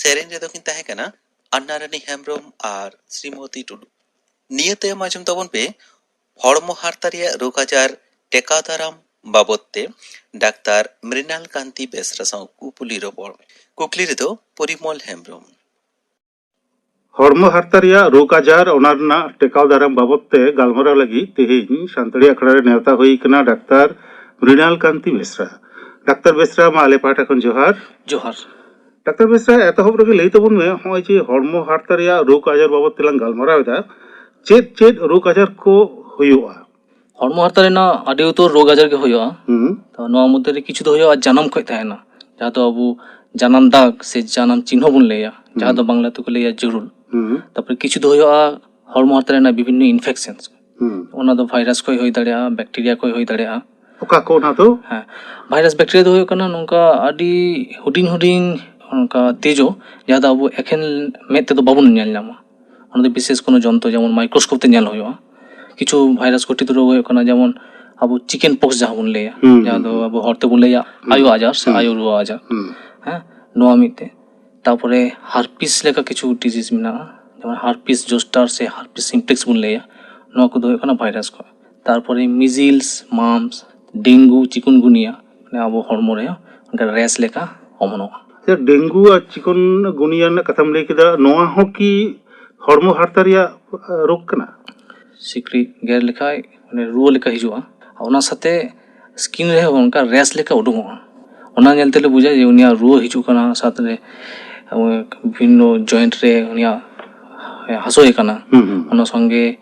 ᱥᱮᱨᱮᱧ ᱨᱮᱫᱚ ᱠᱤᱱ ᱛᱟᱦᱮᱸ ᱠᱟᱱᱟ ᱟᱱᱱᱟ ᱨᱟᱱᱤ ᱦᱮᱢᱵᱨᱚᱢ ᱟᱨ ᱥᱨᱤᱢᱚᱛᱤ ᱴᱩᱰᱩ᱾ ᱱᱤᱭᱟᱹ ᱛᱟᱭᱚᱢ ᱟᱸᱡᱚᱢ ᱛᱟᱵᱚᱱ ᱯᱮ ᱦᱚᱲᱢᱚ ᱦᱟᱨᱛᱟ ᱨᱮᱭᱟᱜ ᱨᱳᱜᱽ ᱟᱡᱟᱨ ᱴᱮᱠᱟᱣ ᱫᱟᱨᱟᱢ ᱵᱟᱵᱚᱫ ᱛᱮ ᱰᱟᱠᱛᱟᱨ ᱢᱨᱤᱱᱟᱞ ᱠᱟᱱᱛᱤ ᱵᱮᱥᱨᱟ ᱥᱟᱶ ᱠᱩᱯᱩᱞᱤ ᱨᱚᱯᱚᱲ᱾ ᱠᱩᱠᱞᱤ ᱨᱮᱫᱚ ᱯᱚᱨᱤᱢᱚᱞ ᱦᱮᱢᱵᱨᱚᱢ᱾ ᱦᱚᱲᱢᱚ ᱦᱟᱨᱛᱟ ᱨᱮᱭᱟᱜ ᱨᱳᱜᱽ ᱟᱡᱟᱨ, ᱚᱱᱟ ᱨᱮᱱᱟᱜ ᱴᱮᱠᱟᱣ ᱫᱟᱨᱟᱢ ᱵᱟᱵᱚᱫ ᱛᱮ ᱜᱟᱞᱢᱟᱨᱟᱣ ᱞᱟᱹᱜᱤᱫ ᱛᱮᱦᱮᱧ ᱥᱟᱱᱛᱟᱲᱤ ᱟᱠᱷᱲᱟ ᱨᱮ ᱱᱮᱣᱛᱟ ᱦᱩᱭ ᱟᱠᱟᱱᱟ ᱰᱟᱠᱛᱟᱨ ᱢᱨᱤᱱᱟᱞ ᱠᱟᱱᱛᱤ ᱵᱮᱥᱨᱟ᱾ ᱰᱟᱠᱛᱟᱨ ᱵᱮᱥᱨᱟ, ᱢᱟ ᱟᱞᱮ ᱯᱟᱦᱴᱟ ᱠᱷᱚᱱ ᱡᱚᱦᱟᱨ᱾ ᱡᱚᱦᱟᱨ᱾ ᱰᱟᱠᱛᱟᱨ ᱵᱮᱥᱨᱟ, ᱮᱛᱚᱦᱚᱵ ᱨᱮᱜᱮ ᱞᱟᱹᱭ ᱛᱟᱵᱚᱱ ᱢᱮ, ᱱᱚᱜᱼᱚᱭ ᱡᱮ ᱦᱚᱲᱢᱚ ᱦᱟᱨᱛᱟ ᱨᱮᱭᱟᱜ ᱨᱳᱜᱽ ᱟᱡᱟᱨ ᱵᱟᱵᱚᱫ ᱛᱮᱞᱟᱝ ᱜᱟᱞᱢᱟᱨᱟᱣ ᱮᱫᱟ, ᱪᱮᱫ ᱪᱮᱫ ᱨᱳᱜᱽ ᱟᱡᱟᱨ ᱠᱚ ᱦᱩᱭᱩᱜᱼᱟ? ᱦᱚᱲᱢᱚ ᱦᱟᱨᱛᱟ ᱨᱮᱱᱟᱜ ᱟᱹᱰᱤ ᱩᱛᱟᱹᱨ ᱨᱳᱜᱽ ᱟᱡᱟᱨ ᱜᱮ ᱦᱩᱭᱩᱜᱼᱟ᱾ ᱦᱩᱸ᱾ ᱛᱚ, ᱱᱚᱣᱟ ᱢᱚᱫᱽᱫᱷᱮ ᱨᱮ ᱠᱤᱪᱷᱩ ᱫᱚ ᱦᱩᱭᱩᱜᱼᱟ ᱡᱟᱱᱟᱢ ᱠᱷᱚᱱ ᱛᱟᱦᱮᱱᱟ, ᱡᱟᱦᱟᱸ ᱫᱚ ᱟᱵᱚ ᱡᱟᱱᱟᱢ ᱫᱟᱜᱽ ᱥᱮ ᱡᱟᱱᱟᱢ ᱪᱤᱱᱦᱟᱹ ᱵᱚᱱ ᱞᱟᱹᱭᱟ, ᱡᱟᱦᱟᱸ ᱫᱚ ᱦᱩᱸ᱾ ᱵᱟᱝᱞᱟ ᱛᱮᱠᱚ ᱞᱟᱹᱭᱟ ᱡᱩᱨᱩᱞ᱾ ᱦᱩᱸ᱾ ᱛᱟᱨᱯᱚᱨᱮ ᱠᱤᱪᱷᱩ ᱫᱚ ᱦᱩᱭᱩᱜᱼᱟ ᱦᱚᱲᱢᱚ ᱦᱟᱨᱛᱟ ᱨᱮᱱᱟᱜ ᱵᱤᱵᱷᱤᱱᱱᱚ ᱤᱱᱯᱷᱮᱠᱥᱮᱱ᱾ ᱦᱩᱸ᱾ ᱚᱱᱟ ᱫᱚ ᱵᱷᱟᱭᱨᱟᱥ ᱠᱷᱚᱱ ᱦᱩᱭ ᱫᱟᱲᱮᱭᱟᱜᱼᱟ, ᱵᱮᱠᱴᱮᱨᱤᱭᱟ ᱠᱷᱚᱱ ᱦᱩᱭ ᱫᱟᱲᱮᱭᱟᱜᱼᱟ᱾ ᱚᱠᱟ ᱠᱚ ᱚᱱᱟ ᱫᱚ? ᱦᱮᱸ, ᱵᱷᱟᱭᱨᱟᱥ ᱵᱮᱠᱴᱮᱨᱤᱭᱟ ᱫᱚ ᱦᱩᱭᱩᱜ ᱠᱟᱱᱟ ᱱᱚᱝᱠᱟ ᱟᱹᱰᱤ ᱦᱩᱰᱤᱧ ᱦᱩᱰᱤᱧ ᱚᱱᱠᱟ ᱛᱮᱡᱳ, ᱡᱟᱦᱟᱸ ᱫᱚ ᱟᱵᱚ ᱮᱠᱷᱮᱱ ᱢᱮᱫ ᱛᱮᱫᱚ ᱵᱟᱵᱚᱱ ᱧᱮᱞ ᱧᱟᱢᱟ᱾ ᱚᱱᱟ ᱫᱚ ᱵᱤᱥᱮᱥ ᱠᱳᱱᱳ ᱡᱚᱱᱛᱨᱚ, ᱡᱮᱢᱚᱱ ᱢᱟᱭᱠᱨᱳᱥᱠᱳᱯ ᱛᱮ ᱧᱮᱞ ᱦᱩᱭᱩᱜᱼᱟ᱾ ᱠᱤᱪᱷᱩ ᱵᱷᱟᱭᱨᱟᱥ ᱜᱷᱚᱴᱤᱛ ᱨᱳᱜᱽ ᱦᱩᱭᱩᱜ ᱠᱟᱱᱟ, ᱡᱮᱢᱚᱱ ᱟᱵᱚ ᱪᱤᱠᱮᱱ ᱯᱚᱠᱥ ᱡᱟᱦᱟᱸ ᱵᱚᱱ ᱞᱟᱹᱭᱟ, ᱦᱩᱸ, ᱡᱟᱦᱟᱸ ᱫᱚ ᱦᱩᱸ, ᱟᱵᱚ ᱦᱚᱲ ᱛᱮᱵᱚᱱ ᱞᱟᱹᱭᱟ ᱦᱩᱸ, ᱟᱭᱳ ᱟᱡᱟᱨ ᱥᱮ ᱦᱩᱸ, ᱟᱭᱳ ᱨᱩᱣᱟᱹ ᱟᱡᱟᱨ᱾ ᱦᱩᱸ᱾ ᱦᱮᱸ, ᱱᱚᱣᱟ ᱢᱤᱫᱴᱮᱱ᱾ ᱛᱟᱯᱚᱨᱮ ᱦᱟᱨᱯᱤᱥ ᱞᱮᱠᱟ ᱠᱤᱪᱷᱩ ᱰᱤᱡᱤᱡᱽ ᱢᱮᱱᱟᱜᱼᱟ, ᱡᱮᱢᱚᱱ ᱦᱟᱨᱯᱤᱥ ᱡᱳᱥᱴᱟᱨ ᱥᱮ ᱦᱟᱨᱯᱤᱥ ᱥᱤᱢᱯᱞᱮᱠᱥ ᱵᱚᱱ ᱞᱟᱹᱭᱟ, ᱱᱚᱣᱟ ᱠᱚᱫᱚ ᱦᱩᱭᱩᱜ ᱠᱟᱱᱟ ᱵᱷᱟᱭᱨᱟᱥ ᱠᱚ᱾ ᱛᱟᱨᱯᱚᱨᱮ ᱢᱤᱡᱤᱞᱥ, ᱢᱟᱢᱯᱥ, ᱰᱮᱝᱜᱩ, ᱪᱤᱠᱩᱱᱜᱩᱱᱤᱭᱟ, ᱢᱟᱱᱮ ᱟᱵᱚ ᱦᱚᱲᱢᱚ ᱨᱮ ᱚᱱᱠᱟ ᱨᱮᱥ ᱞᱮᱠᱟ ᱚᱢᱚᱱᱚᱜᱼᱟ᱾ ᱟᱪᱪᱷᱟ, ᱰᱮᱝᱜᱩ ᱟᱨ ᱪᱤᱠᱩᱱᱜᱩᱱᱤᱭᱟ ᱨᱮᱱᱟᱜ ᱠᱟᱛᱷᱟᱢ ᱞᱟᱹᱭ ᱠᱮᱫᱟ, ᱱᱚᱣᱟ ᱦᱚᱸ ᱠᱤ ᱦᱚᱲᱢᱚ ᱦᱟᱨᱛᱟ ᱨᱮᱭᱟᱜ, ᱟᱸ, ᱨᱳᱜᱽ ᱠᱟᱱᱟ? ᱥᱤᱠᱲᱤᱡ ᱜᱮᱨ ᱞᱮᱠᱷᱟᱡ ᱢᱟᱱᱮ ᱨᱩᱣᱟᱹ ᱞᱮᱠᱟ ᱦᱤᱡᱩᱜᱼᱟ, ᱚᱱᱟ ᱥᱟᱛᱮ ᱥᱠᱤᱱ ᱨᱮᱦᱚᱸ ᱚᱱᱠᱟ ᱨᱮᱥ ᱞᱮᱠᱟ ᱩᱰᱩᱠᱚᱜᱼᱟ᱾ ᱚᱱᱟ ᱧᱮᱞ ᱛᱮᱞᱮ ᱵᱩᱡᱟ ᱡᱮ ᱩᱱᱤᱭᱟᱜ ᱨᱩᱣᱟᱹ ᱦᱤᱡᱩᱜ ᱠᱟᱱᱟ, ᱥᱟᱶᱛᱮ ᱵᱤᱵᱷᱤᱱᱱᱚ ᱡᱚᱭᱮᱱᱴ ᱨᱮ ᱩᱱᱤᱭᱟᱜ ᱦᱟᱹᱥᱩᱭᱮ ᱠᱟᱱᱟ᱾ ᱦᱩᱸ, ᱦᱩᱸ᱾ ᱚᱱᱟ ᱥᱚᱸᱜᱮ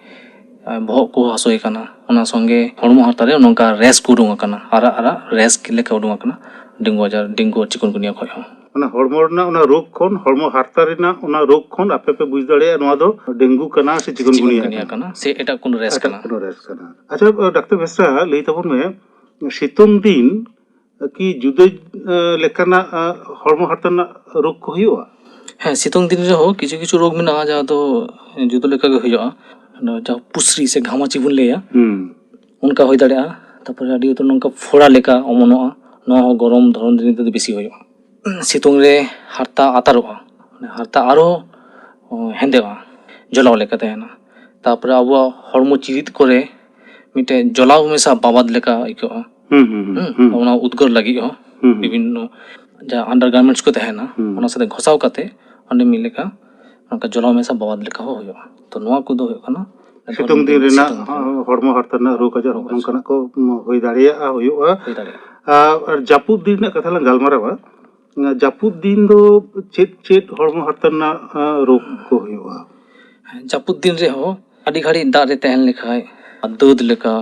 ᱵᱚᱦᱚᱜ ᱠᱚ ᱦᱟᱹᱥᱩᱭᱮ ᱠᱟᱱᱟ, ᱚᱱᱟ ᱥᱚᱸᱜᱮ ᱦᱚᱲᱢᱚ ᱦᱟᱨᱛᱟ ᱨᱮ ᱱᱚᱝᱠᱟ ᱨᱮᱥ ᱠᱚ ᱩᱰᱩᱝ ᱟᱠᱟᱱᱟ, ᱟᱨᱟᱜ ᱟᱨᱟᱜ ᱨᱮᱥ ᱞᱮᱠᱟ ᱩᱰᱩᱝ ᱟᱠᱟᱱᱟ ᱰᱮᱝᱜᱩ ᱟᱡᱟᱨ, ᱰᱮᱝᱜᱩ ᱟᱨ ᱪᱤᱠᱩᱱᱜᱩᱱᱤᱭᱟ ᱠᱷᱚᱡ ᱦᱚᱸ᱾ ᱚᱱᱟ ᱦᱚᱲᱢᱚ ᱨᱮᱱᱟᱜ ᱚᱱᱟ ᱨᱳᱜᱽ ᱠᱷᱚᱱ, ᱦᱚᱲᱢᱚ ᱦᱟᱨᱛᱟ ᱨᱮᱱᱟᱜ ᱚᱱᱟ ᱨᱳᱜᱽ ᱠᱷᱚᱱ ᱟᱯᱮ ᱯᱮ ᱵᱩᱡᱽ ᱫᱟᱲᱮᱭᱟᱜᱼᱟ ᱱᱚᱣᱟ ᱫᱚ ᱰᱮᱝᱜᱩ ᱠᱟᱱᱟ ᱥᱮ ᱪᱤᱠᱩᱱᱜᱩᱱᱤᱭᱟ ᱪᱤᱠᱩᱱᱜᱩᱱᱤᱭᱟ ᱠᱟᱱᱟ? ᱠᱟᱱᱟ ᱥᱮ ᱮᱴᱟᱜ ᱠᱳᱱᱳ ᱨᱮᱥ ᱮᱴᱟᱜ ᱠᱟᱱᱟ? ᱠᱳᱱᱳ ᱨᱮᱥ ᱠᱟᱱᱟ᱾ ᱟᱪᱪᱷᱟ, ᱰᱟᱠᱛᱟᱨ ᱵᱮᱥᱨᱟ, ᱞᱟᱹᱭ ᱛᱟᱵᱚᱱ ᱢᱮ, ᱥᱤᱛᱩᱝ ᱫᱤᱱ ᱠᱤ ᱡᱩᱫᱟᱹ, ᱮ, ᱞᱮᱠᱟᱱᱟᱜ, ᱮ, ᱦᱚᱲᱢᱚ ᱦᱟᱨᱛᱟ ᱨᱮᱱᱟᱜ ᱨᱳᱜᱽ ᱠᱚ ᱦᱩᱭᱩᱜᱼᱟ? ᱦᱮᱸ, ᱥᱤᱛᱩᱝ ᱫᱤᱱ ᱨᱮᱦᱚᱸ ᱠᱤᱪᱷᱩ ᱠᱤᱪᱷᱩ ᱨᱳᱜᱽ ᱢᱮᱱᱟᱜᱼᱟ ᱡᱟᱦᱟᱸ ᱫᱚ ᱡᱩᱫᱟᱹ ᱞᱮᱠᱟ ᱜᱮ ᱦᱩᱭᱩᱜᱼᱟ᱾ ᱚᱱᱟ ᱡᱟᱦᱟᱸ ᱯᱩᱥᱨᱤ ᱥᱮ ᱜᱷᱟᱢᱟᱪᱤ ᱵᱚᱱ ᱞᱟᱹᱭᱟ, ᱦᱩᱸ᱾ ᱚᱱᱠᱟ ᱦᱩᱭ ᱫᱟᱲᱮᱭᱟᱜᱼᱟ᱾ ᱛᱟᱨᱯᱚᱨᱮ ᱟᱹᱰᱤ ᱩᱛᱟᱹᱨ ᱱᱚᱝᱠᱟ ᱯᱷᱚᱲᱟ ᱞᱮᱠᱟ ᱚᱢᱚᱱᱚᱜᱼᱟ, ᱱᱚᱣᱟ ᱦᱚᱸ ᱜᱚᱨᱚᱢ ᱫᱷᱚᱨᱚᱱ ᱫᱤᱱ ᱨᱮᱫᱚ ᱵᱮᱥᱤ ᱦᱩᱭᱩᱜᱼᱟ᱾ ᱥᱤᱛᱩᱝ ᱨᱮ ᱦᱟᱨᱛᱟ ᱟᱛᱟᱨᱚᱜᱼᱟ, ᱢᱟᱱᱮ ᱦᱟᱨᱛᱟ ᱟᱨᱦᱚᱸ ᱦᱮᱸᱫᱮᱜᱼᱟ, ᱡᱚᱞᱟᱣ ᱞᱮᱠᱟ ᱛᱟᱦᱮᱱᱟ᱾ ᱛᱟᱨᱯᱚᱨᱮ ᱟᱵᱚᱣᱟᱜ ᱦᱚᱲᱢᱚ ᱪᱤᱨᱤᱫ ᱠᱚᱨᱮ ᱢᱤᱫᱴᱮᱡ ᱡᱚᱞᱟᱣ ᱢᱮᱥᱟ ᱵᱟᱵᱟᱫ ᱞᱮᱠᱟ ᱟᱹᱭᱠᱟᱹᱜᱼᱟ᱾ ᱦᱩᱸ ᱦᱩᱸ ᱦᱩᱸ ᱦᱩᱸ, ᱦᱩᱸ ᱚᱱᱟ ᱩᱫᱽᱜᱟᱹᱨ ᱞᱟᱹᱜᱤᱫ ᱦᱚᱸ ᱦᱩᱸ, ᱦᱩᱸ᱾ ᱵᱤᱵᱷᱤᱱᱱᱚ ᱡᱟᱦᱟᱸ ᱟᱱᱰᱟᱨ ᱜᱟᱨᱢᱮᱱᱴᱥ ᱠᱚ ᱛᱟᱦᱮᱱᱟ, ᱦᱩᱸ᱾ ᱚᱱᱟ ᱥᱟᱛᱮ ᱜᱷᱚᱥᱟᱣ ᱠᱟᱛᱮ ᱚᱸᱰᱮ ᱢᱤᱫ ᱞᱮᱠᱟ ᱚᱱᱠᱟ ᱡᱚᱞᱟᱣ ᱢᱮᱥᱟ ᱵᱟᱵᱟᱫ ᱞᱮᱠᱟ ᱦᱚᱸ ᱦᱩᱭᱩᱜᱼᱟ᱾ ᱛᱚ ᱱᱚᱣᱟ ᱠᱚᱫᱚ ᱦᱩᱭᱩᱜ ᱠᱟᱱᱟ ᱥᱤᱛᱩᱝ ᱫᱤᱱ ᱨᱮᱱᱟᱜ ᱥᱤᱛᱩᱝ ᱫᱤᱱ᱾ ᱦᱚᱲᱢᱚ ᱦᱟᱨᱛᱟ ᱨᱮᱱᱟᱜ ᱨᱳᱜᱽ ᱟᱡᱟᱨ ᱨᱳᱜᱽ ᱟᱡᱟᱨ᱾ ᱱᱚᱝᱠᱟᱱᱟᱜ ᱠᱚ ᱦᱩᱭ ᱫᱟᱲᱮᱭᱟᱜᱼᱟ, ᱦᱩᱭᱩᱜᱼᱟ᱾ ᱦᱩᱭ ᱫᱟᱲᱮᱭᱟᱜᱼᱟ᱾ ᱟᱨ ᱡᱟᱹᱯᱩᱫ ᱫᱤᱱ ᱨᱮᱱᱟᱜ ᱠᱟᱛᱷᱟ ᱞᱟᱝ ᱜᱟᱞᱢᱟᱨᱟᱣᱟ᱾ ᱡᱟᱹᱯᱩᱫ ᱫᱤᱱ ᱫᱚ ᱪᱮᱫ ᱪᱮᱫ ᱦᱚᱲᱢᱚ ᱦᱟᱨᱛᱟ ᱨᱮᱱᱟᱜ ᱨᱳᱜᱽ ᱠᱚ ᱦᱩᱭᱩᱜᱼᱟ? ᱡᱟᱹᱯᱩᱫ ᱫᱤᱱ ᱨᱮᱦᱚᱸ ᱟᱹᱰᱤ ᱜᱷᱟᱹᱲᱤᱡ ᱫᱟᱜ ᱨᱮ ᱛᱟᱦᱮᱱ ᱞᱮᱠᱷᱟᱡ, ᱫᱟᱹᱫ ᱞᱮᱠᱟ,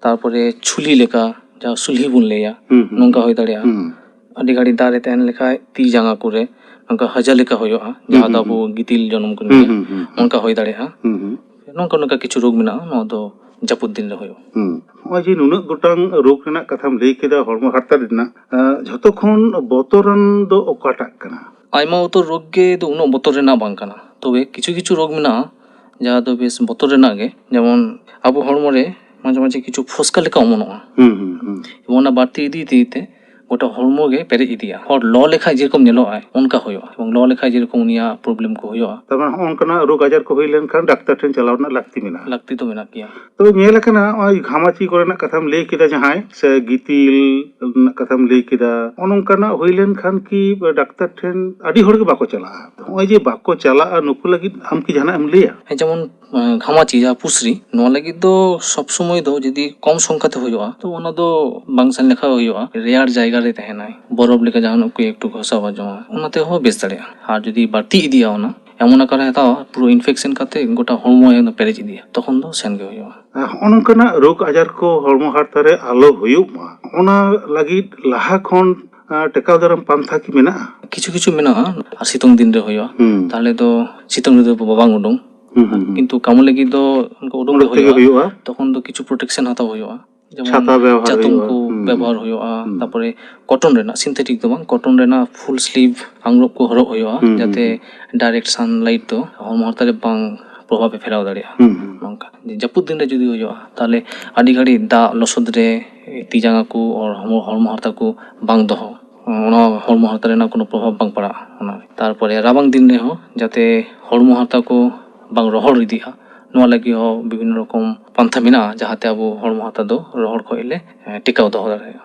ᱛᱟᱨᱯᱚᱨᱮ ᱪᱷᱩᱞᱤ ᱞᱮᱠᱟ, ᱡᱟᱦᱟᱸ ᱥᱩᱞᱦᱤ ᱵᱚᱱ ᱞᱟᱹᱭᱟ, ᱦᱩᱸ, ᱦᱩᱸ, ᱱᱚᱝᱠᱟ ᱦᱩᱸ᱾ ᱦᱩᱭ ᱫᱟᱲᱮᱭᱟᱜᱼᱟ᱾ ᱦᱩᱸ᱾ ᱟᱹᱰᱤ ᱜᱷᱟᱹᱲᱤᱡ ᱫᱟᱜ ᱨᱮ ᱛᱟᱦᱮᱱ ᱞᱮᱠᱷᱟᱡ ᱛᱤ ᱡᱟᱸᱜᱟ ᱠᱚᱨᱮ ᱱᱚᱝᱠᱟ ᱦᱟᱡᱟ ᱞᱮᱠᱟ ᱦᱩᱭᱩᱜᱼᱟ, ᱡᱟᱦᱟᱸ ᱫᱚ ᱦᱩᱸ, ᱟᱵᱚ ᱦᱩᱸ᱾ ᱜᱤᱛᱤᱞ ᱡᱚᱱᱚᱢ ᱠᱚ ᱦᱩᱸ, ᱞᱟᱹᱭᱟ, ᱦᱩᱸ, ᱦᱩᱸ, ᱦᱩᱸ᱾ ᱱᱚᱝᱠᱟ ᱦᱩᱭ ᱫᱟᱲᱮᱭᱟᱜᱼᱟ᱾ ᱦᱩᱸ, ᱦᱩᱸ᱾ ᱱᱚᱝᱠᱟ ᱱᱚᱝᱠᱟ ᱠᱤᱪᱷᱩ ᱨᱳᱜᱽ ᱢᱮᱱᱟᱜᱼᱟ, ᱱᱚᱣᱟ ᱫᱚ ᱡᱟᱹᱯᱩᱫ ᱫᱤᱱ ᱨᱮ ᱦᱩᱭᱩᱜᱼᱟ᱾ ᱦᱩᱸ᱾ ᱱᱚᱜᱼᱚᱭ ᱡᱮ ᱱᱩᱱᱟᱹᱜ ᱜᱚᱴᱟᱝ ᱨᱳᱜᱽ ᱨᱮᱱᱟᱜ ᱠᱟᱛᱷᱟᱢ ᱞᱟᱹᱭ ᱠᱮᱫᱟ ᱦᱚᱲᱢᱚ ᱦᱟᱨᱛᱟ ᱨᱮᱱᱟᱜ, ᱟᱸ, ᱡᱷᱚᱛᱚ ᱠᱷᱚᱱ ᱵᱚᱛᱚᱨᱟᱱ ᱫᱚ ᱚᱠᱟᱴᱟᱜ ᱠᱟᱱᱟ? ᱟᱭᱢᱟ ᱩᱛᱟᱹᱨ ᱨᱳᱜᱽ ᱜᱮ ᱫᱚ ᱩᱱᱟᱹᱜ ᱵᱚᱛᱚᱨ ᱨᱮᱱᱟᱜ ᱵᱟᱝ ᱠᱟᱱᱟ, ᱛᱚᱵᱮ ᱠᱤᱪᱷᱩ ᱠᱤᱪᱷᱩ ᱨᱳᱜᱽ ᱢᱮᱱᱟᱜᱼᱟ ᱡᱟᱦᱟᱸ ᱫᱚ ᱵᱮᱥ ᱵᱚᱛᱚᱨ ᱨᱮᱱᱟᱜ ᱜᱮ, ᱡᱮᱢᱚᱱ ᱟᱵᱚ ᱦᱚᱲᱢᱚ ᱨᱮ ᱢᱟᱡᱷᱮ ᱢᱟᱡᱷᱮ ᱠᱤᱪᱷᱩ ᱯᱷᱚᱥᱠᱟ ᱞᱮᱠᱟ ᱚᱢᱚᱱᱚᱜᱼᱟ᱾ ᱦᱩᱸ, ᱦᱩᱸ, ᱦᱩᱸ᱾ ᱮᱵᱚᱝ ᱚᱱᱟ ᱵᱟᱹᱲᱛᱤ ᱤᱫᱤ ᱤᱫᱤ ᱛᱮ ᱜᱚᱴᱟ ᱦᱚᱲᱢᱚ ᱜᱮ ᱯᱮᱨᱮᱡ ᱤᱫᱤᱜᱼᱟ᱾ ᱦᱚᱲ ᱞᱚ ᱞᱮᱠᱷᱟᱡ ᱡᱮᱨᱚᱠᱚᱢ ᱧᱮᱞᱚᱜᱼᱟ, ᱚᱱᱠᱟ ᱦᱩᱭᱩᱜᱼᱟ᱾ ᱮᱵᱚᱝ ᱞᱚ ᱞᱮᱠᱷᱟᱡ ᱡᱮᱨᱚᱠᱚᱢ ᱩᱱᱤᱭᱟᱜ ᱯᱨᱚᱵᱞᱮᱢ ᱠᱚ ᱦᱩᱭᱩᱜᱼᱟ᱾ ᱛᱟᱨ ᱢᱟᱱᱮ ᱦᱚᱸᱜᱼᱚ ᱱᱚᱝᱠᱟᱱᱟᱜ ᱨᱳᱜᱽ ᱟᱡᱟᱨ ᱠᱚ ᱦᱩᱭ ᱞᱮᱱᱠᱷᱟᱱ ᱰᱟᱠᱛᱟᱨ ᱴᱷᱮᱱ ᱪᱟᱞᱟᱣ ᱨᱮᱱᱟᱜ ᱞᱟᱹᱠᱛᱤ ᱢᱮᱱᱟᱜᱼᱟ᱾ ᱞᱟᱹᱠᱛᱤ ᱫᱚ ᱢᱮᱱᱟᱜ ᱜᱮᱭᱟ᱾ ᱛᱚᱵᱮ ᱧᱮᱞ ᱟᱠᱟᱱᱟ, ᱱᱚᱜᱼᱚᱭ ᱜᱷᱟᱢᱟᱪᱤ ᱠᱚᱨᱮᱱᱟᱜ ᱠᱟᱛᱷᱟᱢ ᱞᱟᱹᱭ ᱠᱮᱫᱟ, ᱡᱟᱦᱟᱸᱭ ᱥᱮ ᱜᱤᱛᱤᱞ ᱨᱮᱱᱟᱜ ᱠᱟᱛᱷᱟᱢ ᱞᱟᱹᱭ ᱠᱮᱫᱟ, ᱱᱚᱜᱼᱚ ᱱᱚᱝᱠᱟᱱᱟᱜ ᱦᱩᱭ ᱞᱮᱱᱠᱷᱟᱱ ᱠᱤ ᱰᱟᱠᱛᱟᱨ ᱴᱷᱮᱱ ᱟᱹᱰᱤ ᱦᱚᱲ ᱜᱮ ᱵᱟᱠᱚ ᱪᱟᱞᱟᱜᱼᱟ? ᱱᱚᱜᱼᱚᱭ ᱡᱮ ᱵᱟᱠᱚ ᱪᱟᱞᱟᱜᱼᱟ, ᱱᱩᱠᱩ ᱞᱟᱹᱜᱤᱫ ᱟᱢ ᱠᱤ ᱡᱟᱦᱟᱱᱟᱜ ᱮᱢ ᱞᱟᱹᱭᱟ? ᱦᱮᱸ, ᱡᱮᱢᱚᱱ, ᱮᱸ, ᱜᱷᱟᱢᱟᱪᱤ ᱡᱟᱦᱟᱸ ᱯᱩᱥᱨᱤ, ᱱᱚᱣᱟ ᱞᱟᱹᱜᱤᱫ ᱫᱚ ᱥᱚᱵ ᱥᱚᱢᱚᱭ ᱫᱚ ᱡᱩᱫᱤ ᱠᱚᱢ ᱥᱚᱝᱠᱷᱟ ᱛᱮ ᱦᱩᱭᱩᱜᱼᱟ, ᱛᱚ ᱚᱱᱟ ᱫᱚ ᱵᱟᱝ ᱥᱮᱱ ᱞᱮᱠᱷᱟᱱ ᱦᱩᱭᱩᱜᱼᱟ᱾ ᱨᱮᱭᱟᱲ ᱡᱟᱭᱜᱟ ᱨᱮ ᱛᱟᱦᱮᱱᱟᱭ, ᱵᱚᱨᱚᱯ ᱞᱮᱠᱟ ᱡᱟᱦᱟᱱᱟᱜ ᱠᱚ ᱮᱠᱴᱩ ᱜᱷᱚᱥᱟᱣ ᱡᱚᱝᱟ, ᱚᱱᱟ ᱛᱮᱦᱚᱸ ᱵᱮᱥ ᱫᱟᱲᱮᱭᱟᱜᱼᱟ᱾ ᱟᱨ ᱡᱩᱫᱤ ᱵᱟᱹᱲᱛᱤ ᱤᱫᱤᱜᱼᱟ, ᱚᱱᱟ ᱮᱢᱚᱱ ᱟᱠᱟᱨᱮ ᱦᱟᱛᱟᱣᱟ, ᱯᱩᱨᱟᱹ ᱤᱱᱯᱷᱮᱠᱥᱮᱱ ᱠᱟᱛᱮ ᱜᱚᱴᱟ ᱦᱚᱲᱢᱚ ᱮᱠᱫᱚᱢ ᱯᱮᱨᱮᱡ ᱤᱫᱤᱜᱼᱟ, ᱛᱚᱠᱷᱚᱱ ᱫᱚ ᱥᱮᱱ ᱜᱮ ᱦᱩᱭᱩᱜᱼᱟ᱾ ᱟᱨ ᱦᱚᱸᱜᱼᱚ ᱱᱚᱝᱠᱟᱱᱟᱜ ᱨᱳᱜᱽ ᱟᱡᱟᱨ ᱠᱚ ᱦᱚᱲᱢᱚ ᱦᱟᱨᱛᱟ ᱨᱮ ᱟᱞᱚ ᱦᱩᱭᱩᱜ ᱢᱟ, ᱚᱱᱟ ᱞᱟᱹᱜᱤᱫ ᱞᱟᱦᱟ ᱠᱷᱚᱱ, ᱟᱸ, ᱴᱮᱠᱟᱣ ᱫᱟᱨᱟᱢ ᱯᱟᱱᱛᱷᱟ ᱠᱤ ᱢᱮᱱᱟᱜᱼᱟ? ᱠᱤᱪᱷᱩ ᱠᱤᱪᱷᱩ ᱢᱮᱱᱟᱜᱼᱟ, ᱟᱨ ᱥᱤᱛᱩᱝ ᱫᱤᱱ ᱨᱮ ᱦᱩᱭᱩᱜᱼᱟ, ᱦᱩᱸ᱾ ᱛᱟᱦᱚᱞᱮ ᱫᱚ ᱥᱤᱛᱩᱝ ᱨᱮᱫᱚ ᱵᱟᱝ ᱩᱰᱩᱝ᱾ ᱦᱩᱸ, ᱦᱩᱸ, ᱦᱩᱸ᱾ ᱠᱤᱱᱛᱩ ᱠᱟᱹᱢᱤ ᱞᱟᱹᱜᱤᱫ ᱫᱚ ᱚᱱᱠᱟ ᱩᱰᱩᱝ ᱜᱮ ᱩᱰᱩᱝ ᱛᱮᱜᱮ ᱦᱩᱭᱩᱜᱼᱟ, ᱦᱩᱭᱩᱜᱼᱟ᱾ ᱛᱚᱠᱷᱚᱱ ᱫᱚ ᱠᱤᱪᱷᱩ ᱯᱨᱚᱴᱮᱠᱥᱚᱱ ᱦᱟᱛᱟᱣ ᱦᱩᱭᱩᱜᱼᱟ, ᱡᱮᱢᱚᱱ ᱪᱷᱟᱛᱟ ᱵᱮᱣᱦᱟᱨ ᱪᱟᱛᱚᱢ ᱦᱩᱭᱩᱜᱼᱟ᱾ ᱠᱚ ᱦᱩᱸ᱾ ᱵᱮᱵᱚᱦᱟᱨ ᱦᱩᱭᱩᱜᱼᱟ, ᱦᱩᱸ᱾ ᱛᱟᱨᱯᱚᱨᱮ ᱠᱚᱴᱚᱱ ᱨᱮᱱᱟᱜ, ᱥᱤᱱᱛᱷᱮᱴᱤᱠ ᱫᱚ ᱵᱟᱝ, ᱠᱚᱴᱚᱱ ᱨᱮᱱᱟᱜ ᱯᱷᱩᱞ ᱥᱞᱤᱵᱷ ᱟᱝᱨᱚᱵ ᱠᱚ ᱦᱚᱨᱚᱜ ᱦᱩᱭᱩᱜᱼᱟ, ᱦᱩᱸ, ᱦᱩᱸ, ᱡᱟᱛᱮ ᱦᱩᱸ᱾ ᱰᱟᱭᱨᱮᱠᱴ ᱥᱟᱱᱞᱟᱭᱤᱴ ᱫᱚ ᱦᱚᱲᱢᱚ ᱦᱟᱨᱛᱟ ᱨᱮ ᱵᱟᱝ ᱯᱨᱚᱵᱷᱟᱵ ᱮ ᱯᱷᱮᱞᱟᱣ ᱫᱟᱲᱮᱭᱟᱜᱼᱟ᱾ ᱦᱩᱸ, ᱦᱩᱸ᱾ ᱚᱱᱠᱟ ᱡᱟᱹᱯᱩᱫ ᱫᱤᱱ ᱨᱮ ᱡᱩᱫᱤ ᱦᱩᱭᱩᱜᱼᱟ, ᱛᱟᱦᱚᱞᱮ ᱟᱹᱰᱤ ᱜᱷᱟᱹᱲᱤᱡ ᱫᱟᱜ ᱞᱚᱥᱚᱫ ᱨᱮ ᱛᱤ ᱡᱟᱸᱜᱟ ᱠᱚ ᱟᱨ ᱦᱚᱲᱢᱚ, ᱦᱚᱲᱢᱚ ᱦᱟᱨᱛᱟ ᱠᱚ ᱵᱟᱝ ᱫᱚᱦᱚ, ᱚᱱᱟ ᱦᱚᱲᱢᱚ ᱦᱟᱨᱛᱟ ᱨᱮᱱᱟᱜ ᱠᱳᱱᱳ ᱯᱨᱚᱵᱷᱟᱵᱽ ᱵᱟᱝ ᱯᱟᱲᱟᱜᱼᱟ ᱚᱱᱟ᱾ ᱛᱟᱨᱯᱚᱨᱮ ᱨᱟᱵᱟᱝ ᱫᱤᱱ ᱨᱮᱦᱚᱸ ᱡᱟᱛᱮ ᱦᱚᱲᱢᱚ ᱦᱟᱨᱛᱟ ᱠᱚ ᱵᱟᱝ ᱨᱚᱦᱚᱲ ᱤᱫᱤᱜᱼᱟ, ᱱᱚᱣᱟ ᱞᱟᱹᱜᱤᱫ ᱦᱚᱸ ᱵᱤᱵᱷᱤᱱᱱᱚ ᱨᱚᱠᱚᱢ ᱯᱟᱱᱛᱷᱟ ᱢᱮᱱᱟᱜᱼᱟ, ᱡᱟᱦᱟᱸᱛᱮ ᱟᱵᱚ ᱦᱚᱲᱢᱚ ᱦᱟᱨᱛᱟ ᱫᱚ ᱨᱚᱦᱚᱲ ᱠᱷᱚᱱ ᱞᱮ, ᱮ, ᱴᱮᱠᱟᱣ ᱫᱚᱦᱚ ᱫᱟᱲᱮᱭᱟᱜᱼᱟ᱾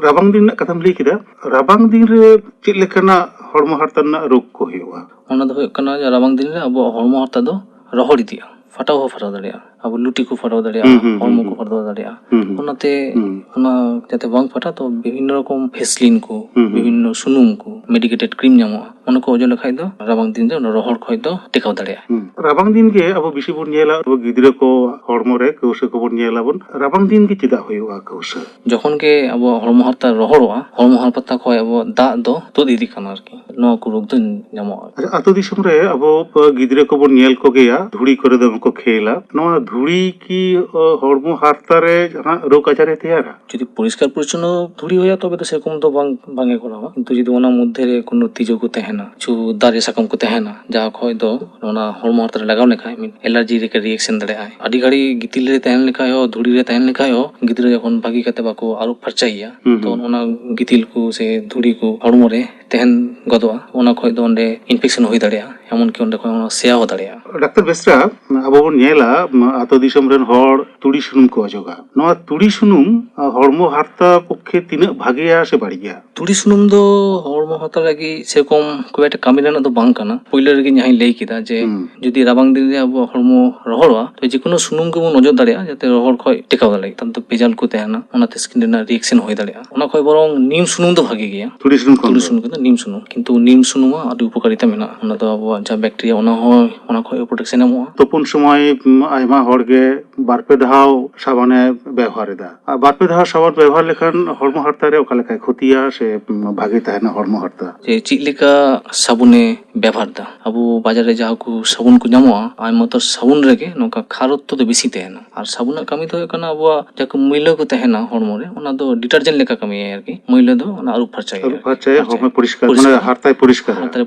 ᱨᱟᱵᱟᱝ ᱫᱤᱱ ᱨᱮᱱᱟᱜ ᱠᱟᱛᱷᱟᱢ ᱞᱟᱹᱭ ᱠᱮᱫᱟ, ᱨᱟᱵᱟᱝ ᱫᱤᱱ ᱨᱮ ᱪᱮᱫ ᱞᱮᱠᱟᱱᱟᱜ ᱦᱚᱲᱢᱚ ᱦᱟᱨᱛᱟ ᱨᱮᱱᱟᱜ ᱨᱳᱜᱽ ᱠᱚ ᱦᱩᱭᱩᱜᱼᱟ? ᱚᱱᱟ ᱫᱚ ᱦᱩᱭᱩᱜ ᱠᱟᱱᱟ ᱡᱮ ᱨᱟᱵᱟᱝ ᱫᱤᱱ ᱨᱮ ᱟᱵᱚᱣᱟᱜ ᱦᱚᱲᱢᱚ ᱦᱟᱨᱛᱟ ᱫᱚ ᱨᱚᱦᱚᱲ ᱤᱫᱤᱜᱼᱟ, ᱯᱷᱟᱴᱟᱣ ᱦᱚᱸ ᱯᱷᱟᱴᱟᱣ ᱫᱟᱲᱮᱭᱟᱜᱼᱟ, ᱟᱵᱚ ᱞᱩᱴᱤ ᱠᱚ ᱯᱷᱟᱴᱟᱣ ᱫᱟᱲᱮᱭᱟᱜᱼᱟ, ᱦᱩᱸ, ᱦᱩᱸ, ᱦᱚᱲᱢᱚ ᱦᱩᱸ, ᱠᱚ ᱦᱩᱸ᱾ ᱯᱷᱟᱴᱟᱣ ᱫᱟᱲᱮᱭᱟᱜᱼᱟ᱾ ᱦᱩᱸ, ᱦᱩᱸ᱾ ᱚᱱᱟᱛᱮ ᱦᱩᱸ᱾ ᱚᱱᱟ ᱡᱟᱛᱮ ᱵᱟᱝ ᱯᱷᱟᱴᱟᱜ, ᱛᱚ ᱵᱤᱵᱷᱤᱱᱱᱚ ᱨᱚᱠᱚᱢ ᱵᱷᱮᱥᱞᱤᱱ ᱠᱚ, ᱦᱩᱸ, ᱦᱩᱸ᱾ ᱵᱤᱵᱷᱤᱱᱱᱚ ᱥᱩᱱᱩᱢ ᱠᱚ, ᱢᱮᱰᱤᱠᱮᱴᱮᱰ ᱠᱨᱤᱢ ᱧᱟᱢᱚᱜᱼᱟ, ᱚᱱᱟ ᱠᱚ ᱚᱡᱚᱜ ᱞᱮᱠᱷᱟᱡ ᱫᱚ ᱨᱟᱵᱟᱝ ᱫᱤᱱ ᱫᱚ ᱚᱱᱟ ᱨᱚᱦᱚᱲ ᱠᱷᱚᱡ ᱫᱚ ᱴᱮᱠᱟᱣ ᱫᱟᱲᱮᱭᱟᱜᱼᱟ᱾ ᱦᱩᱸ᱾ ᱨᱟᱵᱟᱝ ᱫᱤᱱ ᱜᱮ ᱟᱵᱚ ᱵᱮᱥᱤ ᱵᱚᱱ ᱧᱮᱞᱟ, ᱟᱵᱚ ᱜᱤᱫᱽᱨᱟᱹ ᱠᱚ ᱦᱚᱲᱢᱚ ᱨᱮ ᱠᱟᱹᱣᱥᱟᱹ ᱠᱚᱵᱚᱱ ᱧᱮᱞᱟᱵᱚᱱ᱾ ᱨᱟᱵᱟᱝ ᱫᱤᱱ ᱜᱮ ᱪᱮᱫᱟᱜ ᱦᱩᱭᱩᱜᱼᱟ ᱠᱟᱹᱣᱥᱟᱹ? ᱡᱚᱠᱷᱚᱱ ᱜᱮ ᱟᱵᱚᱣᱟᱜ ᱦᱚᱲᱢᱚ ᱦᱟᱨᱛᱟ ᱨᱚᱦᱚᱲᱚᱜᱼᱟ, ᱦᱚᱲᱢᱚ ᱦᱟᱨᱛᱟ ᱠᱷᱚᱡ ᱟᱵᱚᱣᱟᱜ ᱫᱟᱜ ᱫᱚ ᱛᱩᱫ ᱤᱫᱤᱜ ᱠᱟᱱᱟ ᱟᱨᱠᱤ, ᱱᱚᱣᱟ ᱠᱚ ᱨᱳᱜᱽ ᱫᱚ ᱧᱟᱢᱚᱜᱼᱟ᱾ ᱟᱪᱪᱷᱟ, ᱟᱹᱛᱩ ᱫᱤᱥᱚᱢ ᱨᱮ ᱟᱵᱚ ᱜᱤᱫᱽᱨᱟᱹ ᱠᱚᱵᱚᱱ ᱧᱮᱞ ᱠᱚᱜᱮᱭᱟ, ᱫᱷᱩᱲᱤ ᱠᱚᱨᱮ ᱫᱚᱢᱮ ᱠᱚ ᱠᱷᱮᱞᱟ᱾ ᱱᱚᱣᱟ ᱫᱷᱩᱲᱤ ᱠᱤ, ᱚ, ᱦᱚᱲᱢᱚ ᱦᱟᱨᱛᱟ ᱨᱮ ᱡᱟᱦᱟᱸ ᱨᱳᱜᱽ ᱟᱡᱟᱨ ᱮ ᱛᱮᱭᱟᱨᱟ? ᱡᱩᱫᱤ ᱯᱚᱨᱤᱥᱠᱟᱨ ᱯᱚᱨᱤᱪᱷᱚᱱᱱᱚ ᱫᱷᱩᱲᱤ ᱦᱩᱭᱩᱜᱼᱟ, ᱛᱚᱵᱮ ᱫᱚ ᱥᱮᱨᱚᱠᱚᱢ ᱫᱚ ᱵᱟᱝ, ᱵᱟᱝ ᱮ ᱠᱚᱨᱟᱣᱟ᱾ ᱠᱤᱱᱛᱩ ᱡᱩᱫᱤ ᱚᱱᱟ ᱢᱚᱫᱽᱫᱷᱮ ᱨᱮ ᱠᱳᱱᱳ ᱛᱤᱡᱩ ᱠᱚ ᱛᱟᱦᱮᱱᱟ, ᱠᱤᱪᱷᱩ ᱫᱟᱨᱮ ᱥᱟᱠᱟᱢ ᱠᱚ ᱛᱟᱦᱮᱱᱟ, ᱡᱟᱦᱟᱸ ᱠᱷᱚᱡ ᱫᱚ ᱚᱱᱟ ᱦᱚᱲᱢᱚ ᱦᱟᱨᱛᱟ ᱨᱮ ᱞᱟᱜᱟᱣ ᱞᱮᱠᱷᱟᱡ ᱢᱤᱫ ᱮᱞᱟᱨᱡᱤ ᱞᱮᱠᱟ ᱨᱤᱭᱮᱠᱥᱚᱱ ᱫᱟᱲᱮᱭᱟᱜᱼᱟᱭ᱾ ᱟᱹᱰᱤ ᱜᱷᱟᱹᱲᱤᱡ ᱜᱤᱛᱤᱞ ᱨᱮ ᱛᱟᱦᱮᱱ ᱞᱮᱠᱷᱟᱡ ᱦᱚᱸ, ᱫᱷᱩᱲᱤ ᱨᱮ ᱛᱟᱦᱮᱱ ᱞᱮᱠᱷᱟᱡ ᱦᱚᱸ, ᱜᱤᱫᱽᱨᱟᱹ ᱡᱚᱠᱷᱚᱱ ᱵᱷᱟᱹᱜᱤ ᱠᱟᱛᱮ ᱵᱟᱠᱚ ᱟᱹᱨᱩᱵ ᱯᱷᱟᱨᱪᱟᱭᱮᱭᱟ, ᱦᱩᱸ, ᱛᱚ ᱦᱩᱸ᱾ ᱚᱱᱟ ᱜᱤᱛᱤᱞ ᱠᱚ ᱥᱮ ᱫᱷᱩᱲᱤ ᱠᱚ ᱦᱚᱲᱢᱚ ᱨᱮ ᱛᱟᱦᱮᱱ ᱜᱚᱫᱚᱜᱼᱟ, ᱚᱱᱟ ᱠᱷᱚᱡ ᱫᱚ ᱚᱸᱰᱮ ᱤᱱᱯᱷᱮᱠᱥᱚᱱ ᱦᱩᱭ ᱫᱟᱲᱮᱭᱟᱜᱼᱟ, ᱮᱢᱚᱱ ᱠᱤ ᱚᱸᱰᱮ ᱠᱷᱚᱡ ᱦᱚᱸ ᱥᱮᱭᱟ ᱦᱚᱸ ᱫᱟᱲᱮᱭᱟᱜᱼᱟ᱾ ᱰᱟᱠᱛᱟᱨ ᱵᱮᱥᱨᱟ, ᱟᱵᱚ ᱵᱚᱱ ᱧᱮᱞᱟ, ᱟᱹᱛᱩ ᱫᱤᱥᱚᱢ ᱨᱮᱱ ᱦᱚᱲ ᱛᱩᱲᱤ ᱥᱩᱱᱩᱢ ᱠᱚ ᱚᱡᱚᱜᱟ᱾ ᱱᱚᱣᱟ ᱛᱩᱲᱤ ᱥᱩᱱᱩᱢ, ᱟ, ᱦᱚᱲᱢᱚ ᱦᱟᱨᱛᱟ ᱯᱚᱠᱠᱷᱮ ᱛᱤᱱᱟᱹᱜ ᱵᱷᱟᱜᱮᱭᱟ ᱥᱮ ᱵᱟᱹᱲᱤᱡᱟ? ᱛᱩᱲᱤ ᱥᱩᱱᱩᱢ ᱫᱚ ᱦᱚᱲᱢᱚ ᱦᱟᱨᱛᱟ ᱞᱟᱹᱜᱤᱫ ᱥᱮᱨᱚᱠᱚᱢ ᱠᱷᱩᱵ ᱮᱠᱴᱟ ᱠᱟᱹᱢᱤ ᱨᱮᱱᱟᱜ ᱫᱚ ᱵᱟᱝ ᱠᱟᱱᱟ᱾ ᱯᱳᱭᱞᱳ ᱨᱮᱜᱮ ᱡᱟᱦᱟᱸᱧ ᱞᱟᱹᱭ ᱠᱮᱫᱟ ᱡᱮ ᱦᱩᱸ᱾ ᱡᱩᱫᱤ ᱨᱟᱵᱟᱝ ᱫᱤᱱ ᱨᱮ ᱟᱵᱚᱣᱟᱜ ᱦᱚᱲᱢᱚ ᱨᱚᱦᱚᱲᱚᱜᱼᱟ, ᱛᱚ ᱡᱮᱠᱳᱱᱳ ᱥᱩᱱᱩᱢ ᱜᱮᱵᱚᱱ ᱚᱡᱚᱜ ᱫᱟᱲᱮᱭᱟᱜᱼᱟ, ᱡᱟᱛᱮ ᱨᱚᱦᱚᱲ ᱠᱷᱚᱡ ᱴᱮᱠᱟᱣ ᱫᱟᱲᱮᱭᱟᱜ᱾ ᱛᱟᱦᱞᱮ ᱫᱚ ᱵᱷᱮᱡᱟᱞ ᱠᱚ ᱛᱟᱦᱮᱱᱟ, ᱚᱱᱟᱛᱮ ᱥᱠᱤᱱ ᱨᱮᱱᱟᱜ ᱨᱤᱭᱮᱠᱥᱚᱱ ᱦᱩᱭ ᱫᱟᱲᱮᱭᱟᱜᱼᱟ᱾ ᱚᱱᱟ ᱠᱷᱚᱡ ᱵᱚᱨᱚᱝ ᱱᱤᱢ ᱥᱩᱱᱩᱢ ᱫᱚ ᱵᱷᱟᱜᱮ ᱜᱮᱭᱟ᱾ ᱛᱩᱲᱤ ᱥᱩᱱᱩᱢ ᱠᱷᱚᱱ ᱛᱩᱲᱤ ᱫᱚ? ᱥᱩᱱᱩᱢ ᱠᱷᱚᱱ ᱫᱚ ᱱᱤᱢ ᱥᱩᱱᱩᱢ, ᱠᱤᱱᱛᱩ ᱱᱤᱢ ᱥᱩᱱᱩᱢᱟᱜ ᱟᱹᱰᱤ ᱩᱯᱚᱠᱟᱨᱤᱛᱟ ᱢᱮᱱᱟᱜᱼᱟ᱾ ᱚᱱᱟ ᱫᱚ ᱟᱵᱚᱣᱟᱜ ᱡᱟᱦᱟᱸ ᱵᱮᱠᱴᱮᱨᱤᱭᱟ, ᱚᱱᱟ ᱦᱚᱸ, ᱚᱱᱟ ᱠᱷᱚᱡ ᱯᱨᱚᱴᱮᱠᱥᱚᱱ ᱮᱢᱚᱜᱼᱟ᱾ ᱛᱩᱯᱩᱱ ᱥᱚᱢᱚᱭ, ᱩᱢ, ᱟᱭᱢᱟ ᱦᱚᱲ ᱜᱮ ᱵᱟᱨ ᱯᱮ ᱫᱷᱟᱣ ᱥᱟᱵᱟᱱᱮ ᱵᱮᱣᱦᱟᱨ ᱮᱫᱟ᱾ ᱟᱨ ᱵᱟᱨ ᱯᱮ ᱫᱷᱟᱣ ᱥᱟᱵᱟᱱ ᱵᱮᱣᱦᱟᱨ ᱞᱮᱠᱷᱟᱱ ᱦᱚᱲᱢᱚ ᱦᱟᱨᱛᱟ ᱨᱮ ᱚᱠᱟ ᱞᱮᱠᱟᱭ ᱠᱷᱚᱛᱤᱭᱟ ᱥᱮ, ᱩᱢ, ᱵᱷᱟᱜᱮ ᱛᱟᱦᱮᱱᱟ ᱦᱚᱲᱢᱚ ᱦᱟᱨᱛᱟ? ᱡᱮ ᱪᱮᱫ ᱞᱮᱠᱟ ᱥᱟᱵᱚᱱᱮ ᱵᱮᱵᱚᱦᱟᱨ ᱮᱫᱟ? ᱟᱵᱚ ᱵᱟᱡᱟᱨ ᱨᱮ ᱡᱟᱦᱟᱸ ᱠᱚ ᱥᱟᱵᱚᱱ ᱠᱚ ᱧᱟᱢᱚᱜᱼᱟ, ᱟᱭᱢᱟ ᱩᱛᱟᱹᱨ ᱥᱟᱵᱚᱱ ᱨᱮᱜᱮ ᱱᱚᱝᱠᱟ ᱠᱷᱟᱨᱚᱛᱛᱚ ᱫᱚ ᱵᱮᱥᱤ ᱛᱟᱦᱮᱱᱟ᱾ ᱟᱨ ᱥᱟᱵᱚᱱᱟᱜ ᱠᱟᱹᱢᱤ ᱫᱚ ᱦᱩᱭᱩᱜ ᱠᱟᱱᱟ, ᱟᱵᱚᱣᱟᱜ ᱡᱟᱦᱟᱸ ᱠᱚ ᱢᱟᱹᱭᱞᱟᱹ ᱠᱚ ᱛᱟᱦᱮᱱᱟ ᱦᱚᱲᱢᱚ ᱨᱮ, ᱚᱱᱟ ᱫᱚ detergent ᱞᱮᱠᱟ ᱠᱟᱹᱢᱤᱭᱟᱭ ᱟᱨᱠᱤ᱾ ᱢᱟᱹᱭᱞᱟᱹ ᱫᱚ ᱚᱱᱟ ᱟᱹᱨᱩᱵ ᱯᱷᱟᱨᱪᱟᱭᱟᱭ ᱟᱹᱨᱩᱵ ᱟᱨᱠᱤ᱾ ᱯᱷᱟᱨᱪᱟᱭᱟ, ᱯᱷᱟᱨᱪᱟᱭᱟ᱾ ᱦᱚᱲᱢᱚᱭ ᱯᱚᱨᱤᱥᱠᱟᱨ, ᱯᱚᱨᱤᱥᱠᱟᱨ᱾ ᱢᱟᱱᱮ ᱦᱟᱨᱛᱟᱭ ᱯᱚᱨᱤᱥᱠᱟᱨᱟ᱾ ᱦᱟᱨᱛᱟᱭ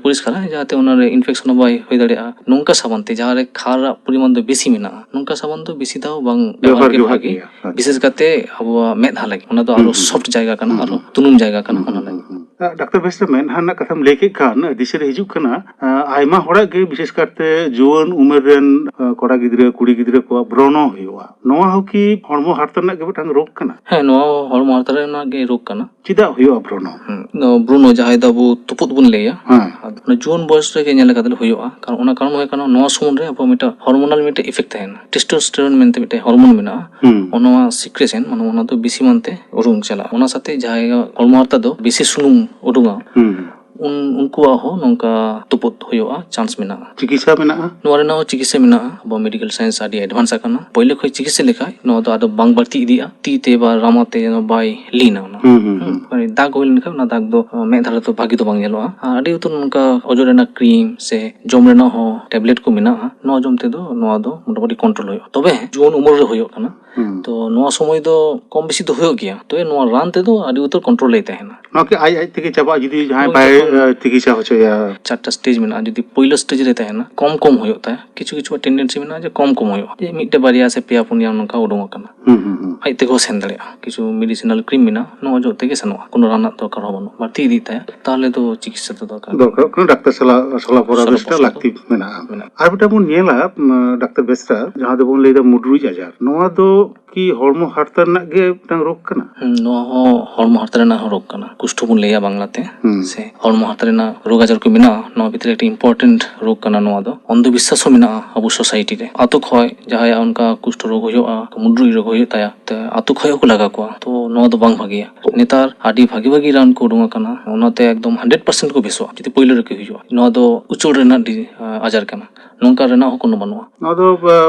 ᱯᱚᱨᱤᱥᱠᱟᱨᱟ, ᱡᱟᱦᱟᱸᱛᱮ ᱚᱱᱟ ᱨᱮ infection ᱥᱟᱵᱚᱱ ᱵᱟᱭ ᱦᱩᱭ ᱫᱟᱲᱮᱭᱟᱜᱼᱟ᱾ ᱱᱚᱝᱠᱟ ᱥᱟᱵᱚᱱ ᱛᱮ ᱡᱟᱦᱟᱸ ᱨᱮ ᱠᱷᱟᱨ ᱨᱮᱭᱟᱜ ᱯᱚᱨᱤᱢᱟᱱ ᱫᱚ ᱵᱮᱥᱤ ᱢᱮᱱᱟᱜᱼᱟ, ᱱᱚᱝᱠᱟ ᱥᱟᱵᱚᱱ ᱫᱚ ᱵᱮᱥᱤ ᱫᱷᱟᱣ ᱵᱟᱝ ᱵᱮᱣᱦᱟᱨ ᱵᱮᱣᱦᱟᱨ ᱜᱮ ᱜᱮ ᱵᱷᱟᱜᱮ᱾ ᱵᱷᱟᱜᱮᱭᱟ᱾ ᱟᱪᱪᱷᱟ᱾ ᱵᱤᱥᱮᱥ ᱠᱟᱛᱮ ᱟᱵᱚᱣᱟᱜ ᱢᱮᱫᱦᱟ ᱞᱟᱹᱜᱤᱫ, ᱚᱱᱟ ᱫᱚ ᱟᱨᱚ ᱦᱩᱸ, ᱦᱩᱸ᱾ ᱥᱚᱯᱷᱴ ᱡᱟᱭᱜᱟ ᱠᱟᱱᱟ, ᱦᱩᱸ, ᱟᱨᱚ ᱦᱩᱸ᱾ ᱛᱩᱱᱩᱢ ᱡᱟᱭᱜᱟ ᱠᱟᱱᱟ, ᱦᱩᱸ, ᱚᱱᱟ ᱦᱩᱸ, ᱞᱟᱹᱜᱤᱫ᱾ ᱦᱩᱸ, ᱦᱩᱸ᱾ ᱟ, ᱰᱟᱠᱛᱟᱨ ᱵᱮᱥ ᱨᱮ ᱢᱮᱫᱦᱟ ᱨᱮᱱᱟᱜ ᱠᱟᱛᱷᱟᱢ ᱞᱟᱹᱭ ᱠᱮᱫ ᱠᱷᱟᱱ, ᱫᱤᱥᱟᱹ ᱨᱮ ᱦᱤᱡᱩᱜ ᱠᱟᱱᱟ, ᱟ, ᱟᱭᱢᱟ ᱦᱚᱲᱟᱜ ᱜᱮ, ᱵᱤᱥᱮᱥ ᱠᱟᱨᱛᱮ ᱡᱩᱣᱟᱹᱱ ᱩᱢᱮᱨ ᱨᱮᱱ, ᱟ, ᱠᱚᱲᱟ ᱜᱤᱫᱽᱨᱟᱹ, ᱠᱩᱲᱤ ᱜᱤᱫᱽᱨᱟᱹ ᱠᱚᱣᱟᱜ ᱵᱨᱚᱱᱚ ᱦᱩᱭᱩᱜᱼᱟ᱾ ᱱᱚᱣᱟ ᱦᱚᱸ ᱠᱤ ᱦᱚᱲᱢᱚ ᱦᱟᱨᱛᱟ ᱨᱮᱱᱟᱜ ᱜᱮ ᱢᱤᱫᱴᱟᱝ ᱨᱳᱜᱽ ᱠᱟᱱᱟ? ᱦᱮᱸ, ᱱᱚᱣᱟ ᱦᱚᱸ ᱦᱚᱲᱢᱚ ᱦᱟᱨᱛᱟ ᱨᱮᱱᱟᱜ ᱜᱮ ᱨᱳᱜᱽ ᱠᱟᱱᱟ᱾ ᱪᱮᱫᱟᱜ ᱦᱩᱭᱩᱜᱼᱟ ᱵᱨᱚᱱᱚ? ᱦᱩᱸ, ᱱᱚᱣᱟ ᱵᱨᱚᱱᱚ ᱡᱟᱦᱟᱸᱭ ᱫᱚ ᱟᱵᱚ ᱛᱩᱯᱩᱫ ᱵᱚᱱ ᱞᱟᱹᱭᱟ, ᱦᱮᱸ᱾ ᱟᱫᱚ ᱚᱱᱟ ᱡᱩᱣᱟᱹᱱ ᱵᱚᱭᱮᱥ ᱨᱮᱜᱮ ᱧᱮᱞ ᱟᱠᱟᱫ ᱦᱩᱭᱩᱜᱼᱟ᱾ ᱠᱟᱨᱚᱱ ᱚᱱᱟ ᱠᱟᱨᱚᱱ ᱦᱩᱭᱩᱜ ᱠᱟᱱᱟ, ᱱᱚᱣᱟ ᱥᱚᱢᱚᱭ ᱨᱮ ᱟᱵᱚ ᱢᱤᱫᱴᱟᱝ ᱦᱚᱨᱢᱳᱱᱟᱞ ᱢᱤᱫᱴᱮᱱ ᱤᱯᱷᱮᱠᱴ ᱛᱟᱦᱮᱱᱟ, ᱴᱮᱥᱴᱳᱥᱴᱮᱨᱚᱱ ᱢᱮᱱᱛᱮ ᱢᱤᱫᱴᱮᱱ ᱦᱚᱨᱢᱳᱱ ᱢᱮᱱᱟᱜᱼᱟ᱾ ᱦᱩᱸ᱾ ᱚᱱᱟ ᱥᱤᱠᱨᱮᱥᱚᱱ, ᱢᱟᱱᱮ ᱚᱱᱟ ᱫᱚ ᱵᱮᱥᱤ ᱢᱟᱱᱛᱮ ᱩᱰᱩᱝ ᱪᱟᱞᱟᱜᱼᱟ᱾ ᱚᱱᱟ ᱥᱟᱛᱮ ᱡᱟᱦᱟᱸᱭ ᱦᱚᱲᱢᱚ ᱦᱟᱨᱛᱟ ᱫᱚ ᱵᱮᱥᱤ ᱥᱩᱱᱩᱢ ᱩᱰᱩᱝᱟ, ᱦᱩᱸ᱾ ᱩᱱ-, ᱩᱱᱠᱩᱣᱟᱜ ᱦᱚᱸ ᱱᱚᱝᱠᱟ ᱛᱩᱯᱩᱫ ᱦᱩᱭᱩᱜᱼᱟ, ᱪᱟᱱᱥ ᱢᱮᱱᱟᱜᱼᱟ᱾ ᱪᱤᱠᱤᱛᱥᱟ ᱢᱮᱱᱟᱜᱼᱟ? ᱱᱚᱣᱟ ᱨᱮᱱᱟᱜ ᱦᱚᱸ ᱪᱤᱠᱤᱛᱥᱟ ᱢᱮᱱᱟᱜᱼᱟ᱾ ᱟᱵᱚ ᱢᱮᱰᱤᱠᱮᱞ ᱥᱟᱭᱮᱱᱥ ᱟᱹᱰᱤ ᱮᱰᱵᱷᱟᱱᱥ ᱟᱠᱟᱱᱟ᱾ ᱯᱳᱭᱞᱳ ᱠᱷᱚᱱ ᱪᱤᱠᱤᱛᱥᱟ ᱞᱮᱠᱷᱟᱡ ᱱᱚᱣᱟ ᱫᱚ ᱟᱫᱚ ᱵᱟᱝ ᱵᱟᱹᱲᱛᱤ ᱤᱫᱤᱜᱼᱟ, ᱛᱤ ᱛᱮ ᱵᱟ ᱨᱟᱢᱟ ᱛᱮ ᱡᱮᱱᱚ ᱵᱟᱭ ᱞᱤᱱᱟ ᱚᱱᱟ᱾ ᱦᱩᱸ, ᱦᱩᱸ, ᱦᱩᱸ, ᱦᱩᱸ᱾ ᱢᱟᱱᱮ ᱫᱟᱜᱽ ᱦᱩᱭ ᱞᱮᱱᱠᱷᱟᱱ ᱚᱱᱟ ᱫᱟᱜᱽ ᱫᱚ, ᱟᱸ, ᱢᱮᱫ ᱫᱷᱟᱨᱮ ᱫᱚ ᱵᱷᱟᱜᱤ ᱫᱚ ᱵᱟᱝ ᱧᱮᱞᱚᱜᱼᱟ᱾ ᱟᱨ ᱟᱹᱰᱤ ᱩᱛᱟᱹᱨ ᱱᱚᱝᱠᱟ ᱚᱡᱚᱜ ᱨᱮᱱᱟᱜ ᱠᱨᱤᱢ ᱥᱮ ᱡᱚᱢ ᱨᱮᱱᱟᱜ ᱦᱚᱸ ᱴᱮᱵᱞᱮᱴ ᱠᱚ ᱢᱮᱱᱟᱜᱼᱟ, ᱱᱚᱣᱟ ᱡᱚᱢ ᱛᱮᱫᱚ ᱱᱚᱣᱟ ᱫᱚ ᱢᱚᱴᱟᱢᱩᱴᱤ ᱠᱚᱱᱴᱨᱳᱞ ᱦᱩᱭᱩᱜᱼᱟ᱾ ᱛᱚᱵᱮ ᱦᱮᱸ, ᱡᱩᱣᱟᱹᱱ ᱩᱢᱮᱨ ᱨᱮ ᱦᱩᱭᱩᱜ ᱠᱟᱱᱟ, ᱦᱩᱸ᱾ ᱛᱚ ᱱᱚᱣᱟ ᱥᱚᱢᱚᱭ ᱫᱚ ᱠᱚᱢ ᱵᱮᱥᱤ ᱫᱚ ᱦᱩᱭᱩᱜ ᱜᱮᱭᱟ, ᱛᱚᱵᱮ ᱱᱚᱣᱟ ᱨᱟᱱ ᱛᱮᱫᱚ ᱟᱹᱰᱤ ᱩᱛᱟᱹᱨ ᱠᱚᱱᱴᱨᱳᱞ ᱨᱮ ᱛᱟᱦᱮᱱᱟ᱾ ᱱᱚᱣᱟ ᱠᱤ ᱟᱡ ᱟᱡ ᱛᱮᱜᱮ ᱪᱟᱵᱟᱜᱼᱟ ᱡᱩᱫᱤ ᱡᱟᱦᱟᱸᱭ ᱦᱳᱭ, ᱵᱟᱭ, ᱡᱚᱠᱷᱚᱱ ᱮ, ᱪᱤᱠᱤᱛᱥᱟ ᱦᱚᱪᱚᱭᱟ? ᱪᱟᱨᱴᱟ ᱥᱴᱮᱡᱽ ᱢᱮᱱᱟᱜᱼᱟ, ᱡᱩᱫᱤ ᱯᱳᱭᱞᱳ ᱥᱴᱮᱡᱽ ᱨᱮ ᱛᱟᱦᱮᱱᱟ, ᱠᱚᱢ ᱠᱚᱢ ᱦᱩᱭᱩᱜ ᱛᱟᱭᱟ, ᱠᱤᱪᱷᱩ ᱠᱤᱪᱷᱩ ᱴᱮᱱᱰᱮᱱᱥᱤ ᱢᱮᱱᱟᱜᱼᱟ ᱡᱮ ᱠᱚᱢ ᱠᱚᱢ ᱦᱩᱭᱩᱜᱼᱟ, ᱡᱮ ᱢᱤᱫᱴᱮᱡ ᱵᱟᱨᱭᱟ ᱥᱮ ᱯᱮᱭᱟ ᱯᱩᱱᱭᱟ ᱱᱚᱝᱠᱟ ᱩᱰᱩᱝ ᱟᱠᱟᱱᱟ᱾ ᱦᱩᱸ, ᱦᱩᱸ, ᱦᱩᱸ᱾ ᱟᱡ ᱛᱮᱜᱮ ᱥᱮᱱ ᱫᱟᱲᱮᱭᱟᱜᱼᱟ᱾ ᱠᱤᱪᱷᱩ ᱢᱮᱰᱤᱥᱤᱱᱟᱞ ᱠᱨᱤᱢ ᱢᱮᱱᱟᱜᱼᱟ, ᱱᱚᱣᱟ ᱚᱡᱚᱜ ᱛᱮᱜᱮ ᱥᱮᱱᱚᱜᱼᱟ, ᱠᱳᱱᱳ ᱨᱟᱱ ᱨᱮᱱᱟᱜ ᱫᱚᱨᱠᱟᱨ ᱦᱚᱸ ᱵᱟᱹᱱᱩᱜᱼᱟ, ᱵᱟᱹᱲᱛᱤ ᱤᱫᱤᱜ ᱛᱟᱭᱟ, ᱛᱟᱦᱚᱞᱮ ᱫᱚ ᱪᱤᱠᱤᱛᱥᱟ ᱫᱚ ᱫᱚᱨᱠᱟᱨ᱾ ᱫᱚᱨᱠᱟᱨ ᱠᱟᱱᱟ, ᱰᱟᱠᱛᱟᱨ ᱥᱟᱞᱟᱜ ᱥᱚᱞᱟ ᱯᱚᱨᱟᱢᱮᱥ ᱥᱚᱞᱟ ᱨᱮᱱᱟᱜ ᱯᱚᱨᱟᱢᱮᱥ ᱞᱟᱹᱠᱛᱤ ᱢᱮᱱᱟᱜᱼᱟ᱾ ᱢᱮᱱᱟᱜᱼᱟ᱾ ᱟᱨ ᱢᱤᱫᱴᱟᱝ ᱵᱚᱱ ᱧᱮᱞᱟ, ᱩᱢ, ᱰᱟᱠᱛᱟᱨ ᱵᱮᱥᱨᱟ, ᱡᱟᱦᱟᱸ ᱫᱚᱵᱚᱱ ᱞᱟᱹᱭᱫᱟ ᱢᱩᱰᱨᱩᱡ ᱟᱡᱟᱨ, ᱱᱚᱣᱟ ᱫᱚ ᱠᱤ ᱦᱚᱲᱢᱚ ᱦᱟᱨᱛᱟ ᱨᱮᱱᱟᱜ ᱜᱮ ᱢᱤᱫᱴᱟᱝ ᱨᱳᱜᱽ ᱠᱟᱱᱟ? ᱦᱩᱸ, ᱱᱚᱣᱟ ᱦᱚᱸ ᱦᱚᱲᱢᱚ ᱦᱟᱨᱛᱟ ᱨᱮᱱᱟᱜ ᱦᱚᱸ ᱨᱳᱜᱽ ᱠᱟᱱᱟ, ᱠᱩᱥᱴᱷᱚ ᱵᱚᱱ ᱞᱟᱹᱭᱟ ᱵᱟᱝᱞᱟᱛᱮ᱾ ᱦᱩᱸ᱾ ᱥᱮ ᱦᱚᱲᱢᱚ ᱦᱟᱨᱛᱟ ᱨᱮᱱᱟᱜ ᱨᱳᱜᱽ ᱟᱡᱟᱨ ᱠᱚ ᱢᱮᱱᱟᱜᱼᱟ, ᱱᱚᱣᱟ ᱵᱷᱤᱛᱨᱤ ᱨᱮ ᱟᱹᱰᱤ ᱤᱢᱯᱚᱨᱴᱮᱱᱴ ᱨᱳᱜᱽ ᱠᱟᱱᱟ ᱱᱚᱣᱟ ᱫᱚ᱾ ᱚᱱᱫᱷᱚ ᱵᱤᱥᱥᱟᱥ ᱦᱚᱸ ᱢᱮᱱᱟᱜᱼᱟ ᱟᱵᱚ ᱥᱳᱥᱟᱭᱴᱤ ᱨᱮ᱾ ᱟᱛᱳ ᱠᱷᱚᱡ ᱡᱟᱦᱟᱸᱭᱟᱜ ᱚᱱᱠᱟ ᱠᱩᱥᱴᱷᱚ ᱨᱳᱜᱽ ᱦᱩᱭᱩᱜᱼᱟ, ᱢᱩᱰᱨᱩᱡ ᱨᱳᱜᱽ ᱦᱩᱭᱩᱜ ᱛᱟᱭᱟ, ᱛᱮ ᱟᱛᱳ ᱠᱷᱚᱡ ᱦᱚᱸᱠᱚ ᱞᱟᱜᱟ ᱠᱚᱣᱟ᱾ ᱛᱚ ᱱᱚᱣᱟ ᱫᱚ ᱵᱟᱝ ᱵᱷᱟᱜᱮᱭᱟ᱾ ᱱᱮᱛᱟᱨ ᱟᱹᱰᱤ ᱵᱷᱟᱜᱤ ᱵᱷᱟᱜᱤ ᱨᱟᱱ ᱠᱚ ᱩᱰᱩᱝ ᱟᱠᱟᱱᱟ, ᱚᱱᱟᱛᱮ ᱮᱠᱫᱚᱢ ᱦᱟᱱᱰᱨᱮᱰ ᱯᱟᱨᱥᱮᱱᱴ ᱠᱚ ᱵᱮᱥᱚᱜᱼᱟ ᱡᱩᱫᱤ ᱯᱳᱭᱞᱳ ᱨᱮᱠᱚ ᱦᱤᱡᱩᱜᱼᱟ᱾ ᱱᱚᱣᱟ ᱫᱚ ᱩᱪᱟᱹᱲ ᱨᱮᱱᱟᱜ ᱰᱤ-, ᱟᱡᱟᱨ ᱠᱟᱱᱟ᱾ ᱱᱚᱝᱠᱟ ᱨᱮᱱᱟᱜ ᱦᱚᱸ ᱠᱳᱱᱳ ᱵᱟᱹᱱᱩᱜᱼᱟ᱾ ᱱᱚᱣᱟ ᱫᱚ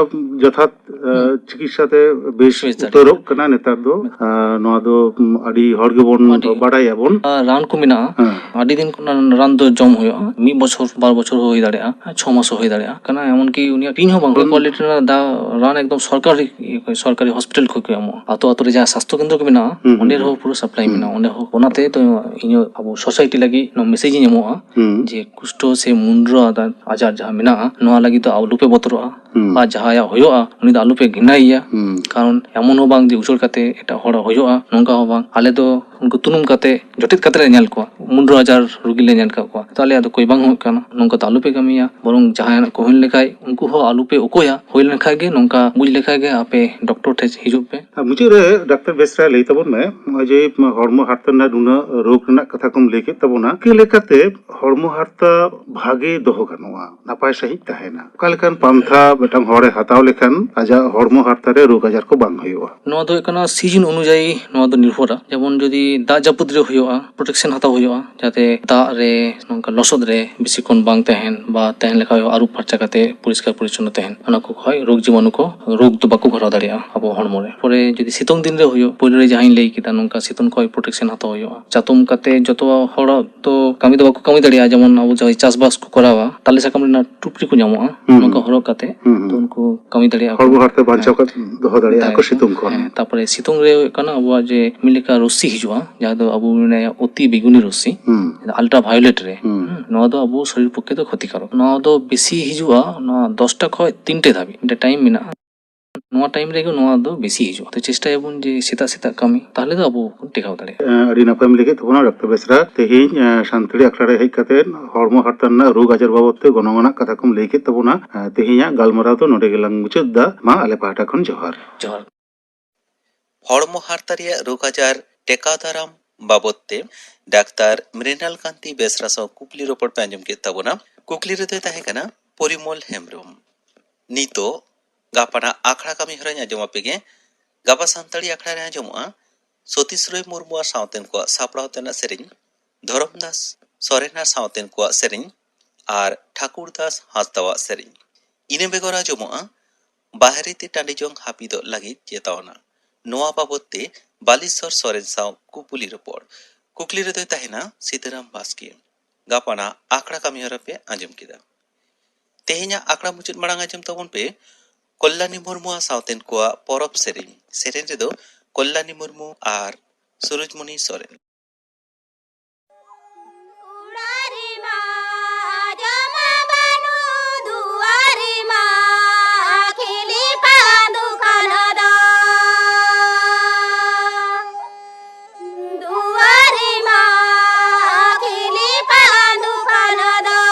ᱡᱚᱛᱷᱟᱛ ᱪᱤᱠᱤᱛᱥᱟ ᱛᱮ ᱵᱮᱥ ᱩᱛᱟᱹᱨᱚᱜ ᱠᱟᱱᱟ ᱱᱮᱛᱟᱨ ᱫᱚ᱾ ᱱᱚᱣᱟ ᱫᱚ ᱟᱹᱰᱤ ᱦᱚᱲ ᱜᱮᱵᱚᱱ ᱵᱟᱰᱟᱭᱟᱵᱚᱱ᱾ ᱨᱟᱱ ᱠᱚ ᱢᱮᱱᱟᱜᱼᱟ᱾ ᱟᱹᱰᱤ ᱫᱤᱱ ᱠᱷᱚᱱ ᱨᱟᱱ ᱫᱚ ᱡᱚᱢ ᱦᱩᱭᱩᱜᱼᱟ᱾ ᱢᱤᱫ ᱵᱚᱪᱷᱚᱨ, ᱵᱟᱨ ᱵᱚᱪᱷᱚᱨ ᱦᱚᱸ ᱦᱩᱭ ᱫᱟᱲᱮᱭᱟᱜᱼᱟ, ᱪᱷᱚ ᱢᱟᱥ ᱦᱚᱸ ᱦᱩᱭ ᱫᱟᱲᱮᱭᱟᱜᱼᱟ᱾ ᱠᱟᱱᱟ ᱮᱢᱚᱱᱠᱤ ᱩᱱᱤᱭᱟᱜ ᱠᱤᱨᱤᱧ ᱦᱚᱸ ᱵᱟᱝ ᱦᱩᱭᱩᱜᱼᱟ᱾ ᱠᱳᱣᱟᱞᱤᱴᱤ ᱨᱮᱱᱟᱜ ᱫᱟ-, ᱨᱟᱱ ᱮᱠᱫᱚᱢ ᱥᱚᱨᱠᱟᱨᱤ, ᱥᱚᱨᱠᱟᱨᱤ ᱦᱚᱥᱯᱤᱴᱟᱞ ᱠᱷᱚᱱ ᱠᱚ ᱮᱢᱚᱜᱼᱟ᱾ ᱟᱛᱳ ᱟᱛᱳ ᱨᱮ ᱡᱟᱦᱟᱸ ᱥᱟᱥᱛᱷᱚ ᱠᱮᱱᱫᱨᱚ ᱠᱚ ᱢᱮᱱᱟᱜᱼᱟ, ᱚᱸᱰᱮ ᱨᱮᱦᱚᱸ ᱯᱩᱨᱟᱹ ᱥᱟᱯᱞᱟᱭ ᱢᱮᱱᱟᱜᱼᱟ᱾ ᱚᱸᱰᱮ ᱦᱚᱸ, ᱚᱱᱟᱛᱮ ᱛᱚ ᱤᱧ ᱟᱵᱚ ᱥᱳᱥᱟᱭᱴᱤ ᱞᱟᱹᱜᱤᱫ ᱱᱚᱣᱟ ᱢᱮᱥᱮᱡᱽ ᱤᱧ ᱮᱢᱚᱜᱼᱟ ᱡᱮ ᱠᱩᱥᱴᱚ ᱥᱮ ᱢᱩᱱᱰᱨᱚ ᱟᱡᱟᱨ ᱡᱟᱦᱟᱸ ᱢᱮᱱᱟᱜᱼᱟ, ᱱᱚᱣᱟ ᱞᱟᱹᱜᱤᱫ ᱫᱚ ᱟᱞᱚᱯᱮ ᱵᱚᱛᱚᱨᱚᱜᱼᱟ᱾ ᱟᱨ ᱡᱟᱦᱟᱸᱭᱟᱜ ᱦᱩᱭᱩᱜᱼᱟ, ᱩᱱᱤ ᱫᱚ ᱟᱞᱚᱯᱮ ᱜᱷᱤᱱᱟᱭᱮᱭᱟ᱾ ᱠᱟᱨᱚᱱ ᱮᱢᱚᱱ ᱦᱚᱸ ᱵᱟᱝ ᱡᱮ ᱩᱪᱟᱹᱲ ᱠᱟᱛᱮ ᱮᱴᱟᱜ ᱦᱚᱲᱟᱜ ᱦᱩᱭᱩᱜᱼᱟ, ᱱᱚᱝᱠᱟ ᱦᱚᱸ ᱵᱟᱝ᱾ ᱟᱞᱮ ᱫᱚ ᱩᱱᱠᱩ ᱛᱩᱱᱩᱢ ᱠᱟᱛᱮ, ᱡᱚᱴᱮᱫ ᱠᱟᱛᱮ ᱞᱮ ᱧᱮᱞ ᱠᱚᱣᱟ, ᱢᱩᱱᱰᱨᱚ ᱟᱡᱟᱨ ᱨᱩᱜᱤ ᱞᱮ ᱧᱮᱞ ᱠᱟᱜ ᱠᱚᱣᱟ᱾ ᱛᱚ ᱟᱞᱮᱭᱟᱜ ᱫᱚ ᱠᱚᱭ ᱵᱟᱝ ᱦᱩᱭᱩᱜ ᱠᱟᱱᱟ, ᱱᱚᱝᱠᱟ ᱫᱚ ᱟᱞᱚᱯᱮ ᱠᱟᱹᱢᱤᱭᱟ᱾ ᱵᱚᱨᱚᱝ ᱡᱟᱦᱟᱸᱭᱟᱜ ᱠᱚ ᱦᱩᱭ ᱞᱮᱱᱠᱷᱟᱡ ᱩᱱᱠᱩ ᱦᱚᱸ ᱟᱞᱚᱯᱮ ᱚᱠᱚᱭᱟ, ᱦᱩᱭ ᱞᱮᱱᱠᱷᱟᱡ ᱜᱮ ᱱᱚᱝᱠᱟ ᱵᱩᱡᱽ ᱞᱮᱠᱷᱟᱡ ᱜᱮ ᱟᱯᱮ ᱰᱚᱠᱴᱚᱨ ᱴᱷᱮᱡ ᱦᱤᱡᱩᱜ ᱯᱮ᱾ ᱟᱨ ᱢᱩᱪᱟᱹᱫ ᱨᱮ ᱰᱟᱠᱛᱟᱨ ᱵᱮᱥᱨᱟ ᱞᱟᱹᱭ ᱛᱟᱵᱚᱱ ᱢᱮ, ᱱᱚᱜᱼᱚᱭ ᱡᱮ ᱦᱚᱲᱢᱚ ᱦᱟᱨᱛᱟ ᱨᱮᱱᱟᱜ ᱱᱩᱱᱟᱹᱜ ᱨᱳᱜᱽ ᱨᱮᱱᱟᱜ ᱠᱟᱛᱷᱟ ᱠᱚᱢ ᱞᱟᱹᱭ ᱠᱮᱫ ᱛᱟᱵᱚᱱᱟ, ᱪᱤᱠᱟᱹ ᱞᱮᱠᱟᱛᱮ ᱦᱚᱲᱢᱚ ᱦᱟᱨᱛᱟ ᱵᱷᱟᱜᱮ ᱫᱚᱦᱚ ᱜᱟᱱᱚᱜᱼᱟ, ᱱᱟᱯᱟᱭ ᱥᱟᱺᱦᱤᱡ ᱛᱟᱦᱮᱱᱟ? ᱚᱠᱟ ᱞᱮᱠᱟᱱ ᱯᱟᱱᱛᱷᱟ ᱢᱤᱫᱴᱟᱝ ᱦᱚᱲᱮ ᱦᱟᱛᱟᱣ ᱞᱮᱠᱷᱟᱱ ᱟᱡᱟᱜ ᱦᱚᱲᱢᱚ ᱦᱟᱨᱛᱟ ᱨᱮ ᱨᱳᱜᱽ ᱟᱡᱟᱨ ᱠᱚ ᱵᱟᱝ ᱦᱩᱭᱩᱜᱼᱟ? ᱱᱚᱣᱟ ᱫᱚ ᱦᱩᱭᱩᱜ ᱠᱟᱱᱟ ᱥᱤᱡᱤᱱ ᱚᱱᱩᱡᱟᱭᱤ ᱱᱚᱣᱟ ᱫᱚ ᱱᱤᱨᱵᱷᱚᱨᱟ᱾ ᱡᱮᱢᱚᱱ ᱡᱩᱫᱤ ᱫᱟᱜ ᱡᱟᱹᱯᱩᱫ ᱨᱮ ᱦᱩᱭᱩᱜᱼᱟ, ᱯᱨᱚᱴᱮᱠᱥᱚᱱ ᱦᱟᱛᱟᱣ ᱦᱩᱭᱩᱜᱼᱟ, ᱡᱟᱛᱮ ᱫᱟᱜ ᱨᱮ, ᱱᱚᱝᱠᱟ ᱞᱚᱥᱚᱫ ᱨᱮ ᱵᱮᱥᱤ ᱠᱷᱚᱱ ᱵᱟᱝ ᱛᱟᱦᱮᱱ, ᱵᱟ ᱛᱟᱦᱮᱱ ᱞᱮᱠᱷᱟᱱ ᱟᱹᱨᱩᱵ ᱯᱷᱟᱨᱪᱟ ᱠᱟᱛᱮ ᱯᱚᱨᱤᱥᱠᱟᱨ ᱯᱚᱨᱤᱪᱷᱚᱱᱱᱚ ᱛᱟᱦᱮᱱ᱾ ᱚᱱᱟ ᱠᱚ ᱠᱷᱚᱡ ᱨᱳᱜᱽ ᱡᱤᱵᱟᱱᱩ ᱠᱚ, ᱨᱳᱜᱽ ᱫᱚ ᱵᱟᱠᱚ ᱜᱷᱚᱨᱟᱣ ᱫᱟᱲᱮᱭᱟᱜᱼᱟ ᱟᱵᱚ ᱦᱚᱲᱢᱚ ᱨᱮ᱾ ᱯᱚᱨᱮ ᱡᱩᱫᱤ ᱥᱤᱛᱩᱝ ᱫᱤᱱ ᱨᱮ ᱦᱩᱭᱩᱜ, ᱯᱳᱭᱞᱳ ᱨᱮ ᱡᱟᱦᱟᱸᱧ ᱞᱟᱹᱭ ᱠᱮᱫᱟ, ᱱᱚᱝᱠᱟ ᱥᱤᱛᱩᱝ ᱠᱷᱚᱡ ᱯᱨᱚᱴᱮᱠᱥᱚᱱ ᱦᱟᱛᱟᱣ ᱦᱩᱭᱩᱜᱼᱟ᱾ ᱪᱟᱛᱚᱢ ᱠᱟᱛᱮ ᱡᱚᱛᱚ ᱦᱚᱲ ᱛᱚ ᱠᱟᱹᱢᱤ ᱫᱚ ᱵᱟᱠᱚ ᱠᱟᱹᱢᱤ ᱫᱟᱲᱮᱭᱟᱜᱼᱟ, ᱡᱮᱢᱚᱱ ᱟᱵᱚ ᱡᱟᱦᱟᱸᱭ ᱪᱟᱥᱵᱟᱥ ᱠᱚ ᱠᱚᱨᱟᱣᱟ, ᱛᱟᱞᱮ ᱥᱟᱠᱟᱢ ᱨᱮᱱᱟᱜ ᱴᱩᱯᱨᱤ ᱠᱚ ᱧᱟᱢᱚᱜᱼᱟ, ᱦᱩᱸ, ᱱᱚᱝᱠᱟ ᱦᱩᱸ᱾ ᱦᱚᱨᱚᱜ ᱠᱟᱛᱮ ᱦᱩᱸ, ᱦᱩᱸ᱾ ᱛᱚ ᱩᱱᱠᱩ ᱠᱟᱹᱢᱤ ᱫᱟᱲᱮᱭᱟᱜᱼᱟ ᱠᱚ᱾ ᱦᱚᱲᱢᱚ ᱦᱟᱨᱛᱟ ᱵᱟᱧᱪᱟᱣ ᱦᱮᱸ᱾ ᱠᱟᱛᱮ ᱫᱚᱦᱚ ᱫᱟᱲᱮᱭᱟᱜᱼᱟ ᱠᱚ ᱫᱟᱲᱮᱭᱟᱜᱼᱟ᱾ ᱥᱤᱛᱩᱝ ᱠᱷᱚᱱ᱾ ᱦᱮᱸ, ᱛᱟᱯᱚᱨᱮ ᱥᱤᱛᱩᱝ ᱨᱮ ᱦᱩᱭᱩᱜ ᱠᱟᱱᱟ ᱟᱵᱚᱣᱟᱜ ᱡᱮ ᱢᱤᱫ ᱞᱮᱠᱟ ᱨᱚᱥᱥᱤ ᱦᱤᱡᱩᱜᱼᱟ, ᱡᱟᱦᱟᱸ ᱫᱚ ᱟᱵᱚ ᱢᱮᱱᱟ ᱚᱛᱤ ᱵᱮᱜᱩᱱᱤ ᱨᱚᱥᱥᱤ, ᱦᱩᱸ᱾ ᱟᱞᱴᱨᱟ ᱵᱷᱟᱭᱳᱞᱮᱴ ᱨᱮ᱾ ᱦᱩᱸ᱾ ᱦᱩᱸ, ᱱᱚᱣᱟ ᱫᱚ ᱟᱵᱚ ᱥᱚᱨᱤᱨ ᱯᱚᱠᱠᱷᱮ ᱫᱚ ᱠᱷᱚᱛᱤᱠᱟᱨᱚᱠ᱾ ᱱᱚᱣᱟ ᱫᱚ ᱵᱮᱥᱤ ᱦᱤᱡᱩᱜᱼᱟ ᱱᱚᱣᱟ ᱫᱚᱥᱴᱟ ᱠᱷᱚᱡ ᱛᱤᱱᱴᱮ ᱫᱷᱟᱹᱵᱤᱡ, ᱢᱤᱫᱴᱮᱱ ᱴᱟᱭᱤᱢ ᱢᱮᱱᱟᱜᱼᱟ᱾ ᱱᱚᱣᱟ ᱴᱟᱭᱤᱢ ᱨᱮᱜᱮ ᱱᱚᱣᱟ ᱫᱚ ᱵᱮᱥᱤ ᱦᱤᱡᱩᱜᱼᱟ᱾ ᱛᱚ ᱪᱮᱥᱴᱟᱭᱟᱵᱚᱱ ᱡᱮ ᱥᱮᱛᱟᱜ ᱥᱮᱛᱟᱜ ᱠᱟᱹᱢᱤ, ᱛᱟᱦᱚᱞᱮ ᱫᱚ ᱟᱵᱚ ᱵᱚᱱ ᱴᱮᱠᱟᱣ ᱫᱟᱲᱮᱭᱟᱜᱼᱟ᱾ ᱮᱸ, ᱟᱹᱰᱤ ᱱᱟᱯᱟᱭᱮᱢ ᱞᱟᱹᱭ ᱠᱮᱫ ᱛᱟᱵᱚᱱᱟ ᱰᱟᱠᱛᱟᱨ ᱵᱮᱥᱨᱟ᱾ ᱛᱮᱦᱮᱧ, ᱮᱸ, ᱥᱟᱱᱛᱟᱲᱤ ᱟᱠᱷᱲᱟ ᱨᱮ ᱦᱮᱡ ᱠᱟᱛᱮ ᱦᱚᱲᱢᱚ ᱦᱟᱨᱛᱟ ᱨᱮᱱᱟᱜ ᱨᱳᱜᱽ ᱟᱡᱟᱨ ᱵᱟᱵᱚᱫ ᱛᱮ ᱜᱚᱱᱚᱝ ᱟᱱᱟᱜ ᱠᱟᱛᱷᱟ ᱠᱚᱢ ᱞᱟᱹᱭ ᱠᱮᱫ ᱛᱟᱵᱚᱱᱟ᱾ ᱮᱸ, ᱛᱮᱦᱮᱧᱟᱜ ᱜᱟᱞᱢᱟᱨᱟᱣ ᱫᱚ ᱱᱚᱰᱮ ᱜᱮᱞᱟᱝ ᱢᱩᱪᱟᱹᱫ ᱮᱫᱟ᱾ ᱢᱟ ᱟᱞᱮ ᱯᱟᱦᱴᱟ ᱠᱷᱚᱱ ᱡᱚᱦᱟᱨ᱾ ᱡᱚᱦᱟᱨ᱾ ᱦᱚᱲᱢᱚ ᱦᱟᱨᱛᱟ ᱨᱮᱭᱟᱜ ᱨᱳᱜᱽ ᱟᱡᱟᱨ ᱴᱮᱠᱟᱣ ᱫᱟᱨᱟᱢ ᱵᱟᱵᱚᱫ ᱛᱮ ᱰᱟᱠᱛᱟᱨ ᱢᱨᱤᱱᱟᱞ ᱠᱟᱱᱛᱤ ᱵᱮᱥᱨᱟ ᱥᱟᱶ ᱠᱩᱠᱞᱤ ᱨᱚᱯᱚᱲ ᱯᱮ ᱟᱸᱡᱚᱢ ᱠᱮᱫ ᱛᱟᱵᱚᱱᱟ᱾ ᱠᱩᱠᱞᱤ ᱨᱮᱫᱚᱭ ᱛᱟᱦᱮᱸ ᱠᱟᱱᱟ ᱯᱚᱨᱤᱢᱚᱞ ᱦᱮᱢᱵᱨᱚᱢ᱾ ᱱᱤᱛᱚᱜ ᱜᱟᱯᱟᱱᱟᱜ ᱟᱠᱷᱲᱟ ᱠᱟᱹᱢᱤ ᱦᱚᱨᱟᱧ ᱟᱸᱡᱚᱢ ᱟᱯᱮ ᱜᱮ᱾ ᱜᱟᱯᱟ ᱥᱟᱱᱛᱟᱲᱤ ᱟᱠᱷᱲᱟ ᱨᱮ ᱟᱸᱡᱚᱢᱚᱜᱼᱟ ᱥᱚᱛᱤᱥ ᱨᱚᱭ ᱢᱩᱨᱢᱩ ᱟᱨ ᱥᱟᱶᱛᱮᱱ ᱠᱚᱣᱟᱜ ᱥᱟᱯᱲᱟᱣ ᱛᱮᱱᱟᱜ ᱥᱮᱨᱮᱧ, ᱫᱷᱚᱨᱚᱢᱫᱟᱥ ᱥᱚᱨᱮᱱ ᱟᱨ ᱥᱟᱶᱛᱮᱱ ᱠᱚᱣᱟᱜ ᱥᱮᱨᱮᱧ, ᱟᱨ ᱴᱷᱟᱠᱩᱨ ᱫᱟᱥ ᱦᱟᱸᱥᱫᱟᱣᱟᱜ ᱥᱮᱨᱮᱧ᱾ ᱤᱱᱟᱹ ᱵᱮᱜᱚᱨ ᱟᱸᱡᱚᱢᱚᱜᱼᱟ ᱵᱟᱦᱨᱮ ᱛᱮ ᱴᱟᱺᱰᱤ ᱡᱚᱝ ᱦᱟᱹᱯᱤᱫᱚᱜ ᱞᱟᱹᱜᱤᱫ ᱪᱮᱛᱟᱣᱱᱟ᱾ ᱱᱚᱣᱟ ᱵᱟᱵᱚᱫ ᱛᱮ ᱵᱟᱞᱤᱥᱚᱨ ᱥᱚᱨᱮᱱ ᱥᱟᱶ ᱠᱩᱯᱩᱞᱤ ᱨᱚᱯᱚᱲ᱾ ᱠᱩᱠᱞᱤ ᱨᱮᱫᱚᱭ ᱛᱟᱦᱮᱱᱟ ᱥᱤᱛᱟᱹᱨᱟᱢ ᱵᱟᱥᱠᱮ᱾ ᱜᱟᱯᱟᱱᱟᱜ ᱟᱠᱷᱲᱟ ᱠᱟᱹᱢᱤᱦᱚᱨᱟ ᱯᱮ ᱟᱸᱡᱚᱢ ᱠᱮᱫᱟ᱾ ᱛᱮᱦᱮᱧᱟᱜ ᱟᱠᱷᱲᱟ ᱢᱩᱪᱟᱹᱫ ᱢᱟᱲᱟᱝ ᱟᱸᱡᱚᱢ ᱛᱟᱵᱚᱱ ᱯᱮ ᱠᱚᱞᱞᱟᱱᱤ ᱢᱩᱨᱢᱩᱣᱟᱜ ᱥᱟᱶᱛᱮᱱ ᱠᱚᱣᱟᱜ ᱯᱚᱨᱚᱵᱽ ᱥᱮᱨᱮᱧ᱾ ᱥᱮᱨᱮᱧ ᱨᱮᱫᱚ ᱠᱚᱞᱞᱟᱱᱤ ᱢᱩᱨᱢᱩ ᱟᱨ ᱥᱩᱨᱩᱡᱽᱢᱩᱱᱤ ᱥᱚᱨᱮᱱ᱾ ᱚᱲᱟᱜ ᱨᱮᱢᱟ ᱡᱚᱢᱟ ᱵᱟᱹᱱᱩᱜ, ᱫᱩᱣᱟᱨ ᱨᱮᱢᱟ ᱠᱷᱤᱞᱤ ᱯᱟᱹᱰᱩ ᱠᱟᱱᱟ ᱫᱟᱜ᱾ ᱫᱩᱣᱟᱨ ᱨᱮᱢᱟ ᱠᱷᱤᱞᱤ ᱯᱟᱹᱰᱩ ᱠᱟᱱᱟ ᱫᱟᱜ᱾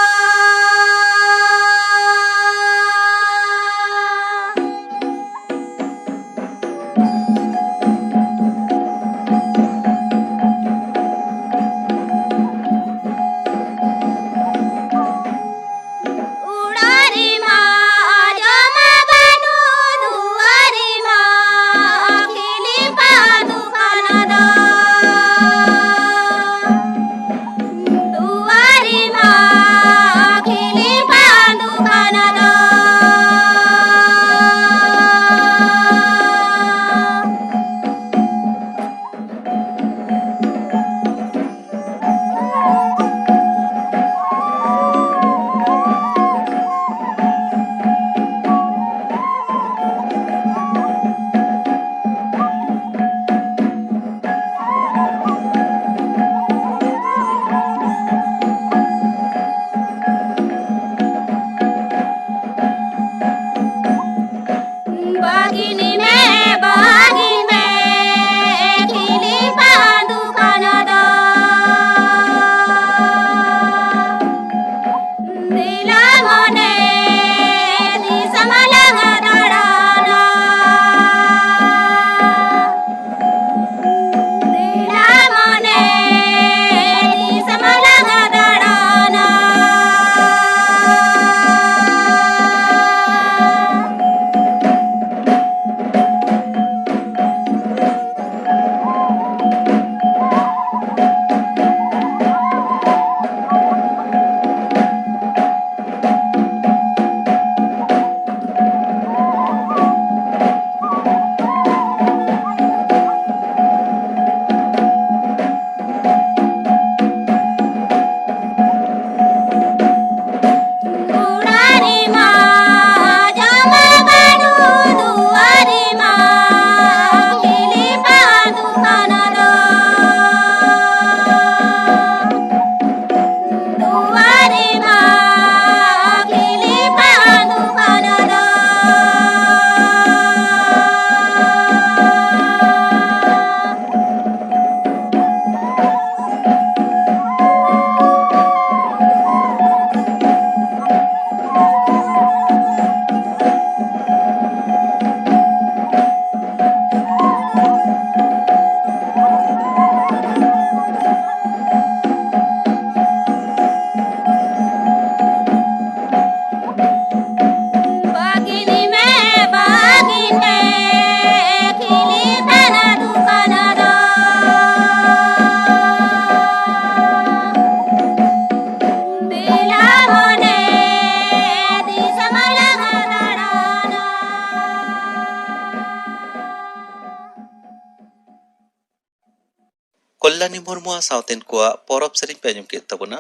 ᱠᱚᱞᱞᱟᱱᱤ ᱢᱩᱨᱢᱩᱣᱟᱜ ᱥᱟᱶᱛᱮᱱ ᱠᱚᱣᱟᱜ ᱯᱚᱨᱚᱵᱽ ᱥᱮᱨᱮᱧ ᱯᱮ ᱟᱸᱡᱚᱢ ᱠᱮᱫ ᱛᱟᱵᱚᱱᱟ᱾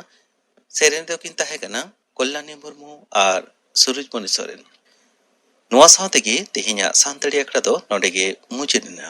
ᱥᱮᱨᱮᱧ ᱨᱮᱫᱚ ᱠᱤᱱ ᱛᱟᱦᱮᱸ ᱠᱟᱱᱟ ᱠᱚᱞᱞᱟᱱᱤ ᱢᱩᱨᱢᱩ ᱟᱨ ᱥᱩᱨᱩᱡᱽᱢᱚᱱᱤ ᱥᱚᱨᱮᱱ᱾ ᱱᱚᱣᱟ ᱥᱟᱶ ᱛᱮᱜᱮ ᱛᱮᱦᱮᱧᱟᱜ ᱥᱟᱱᱛᱟᱲᱤ ᱟᱠᱷᱲᱟ ᱫᱚ ᱱᱚᱰᱮ ᱜᱮ ᱢᱩᱪᱟᱹᱫ ᱮᱱᱟ᱾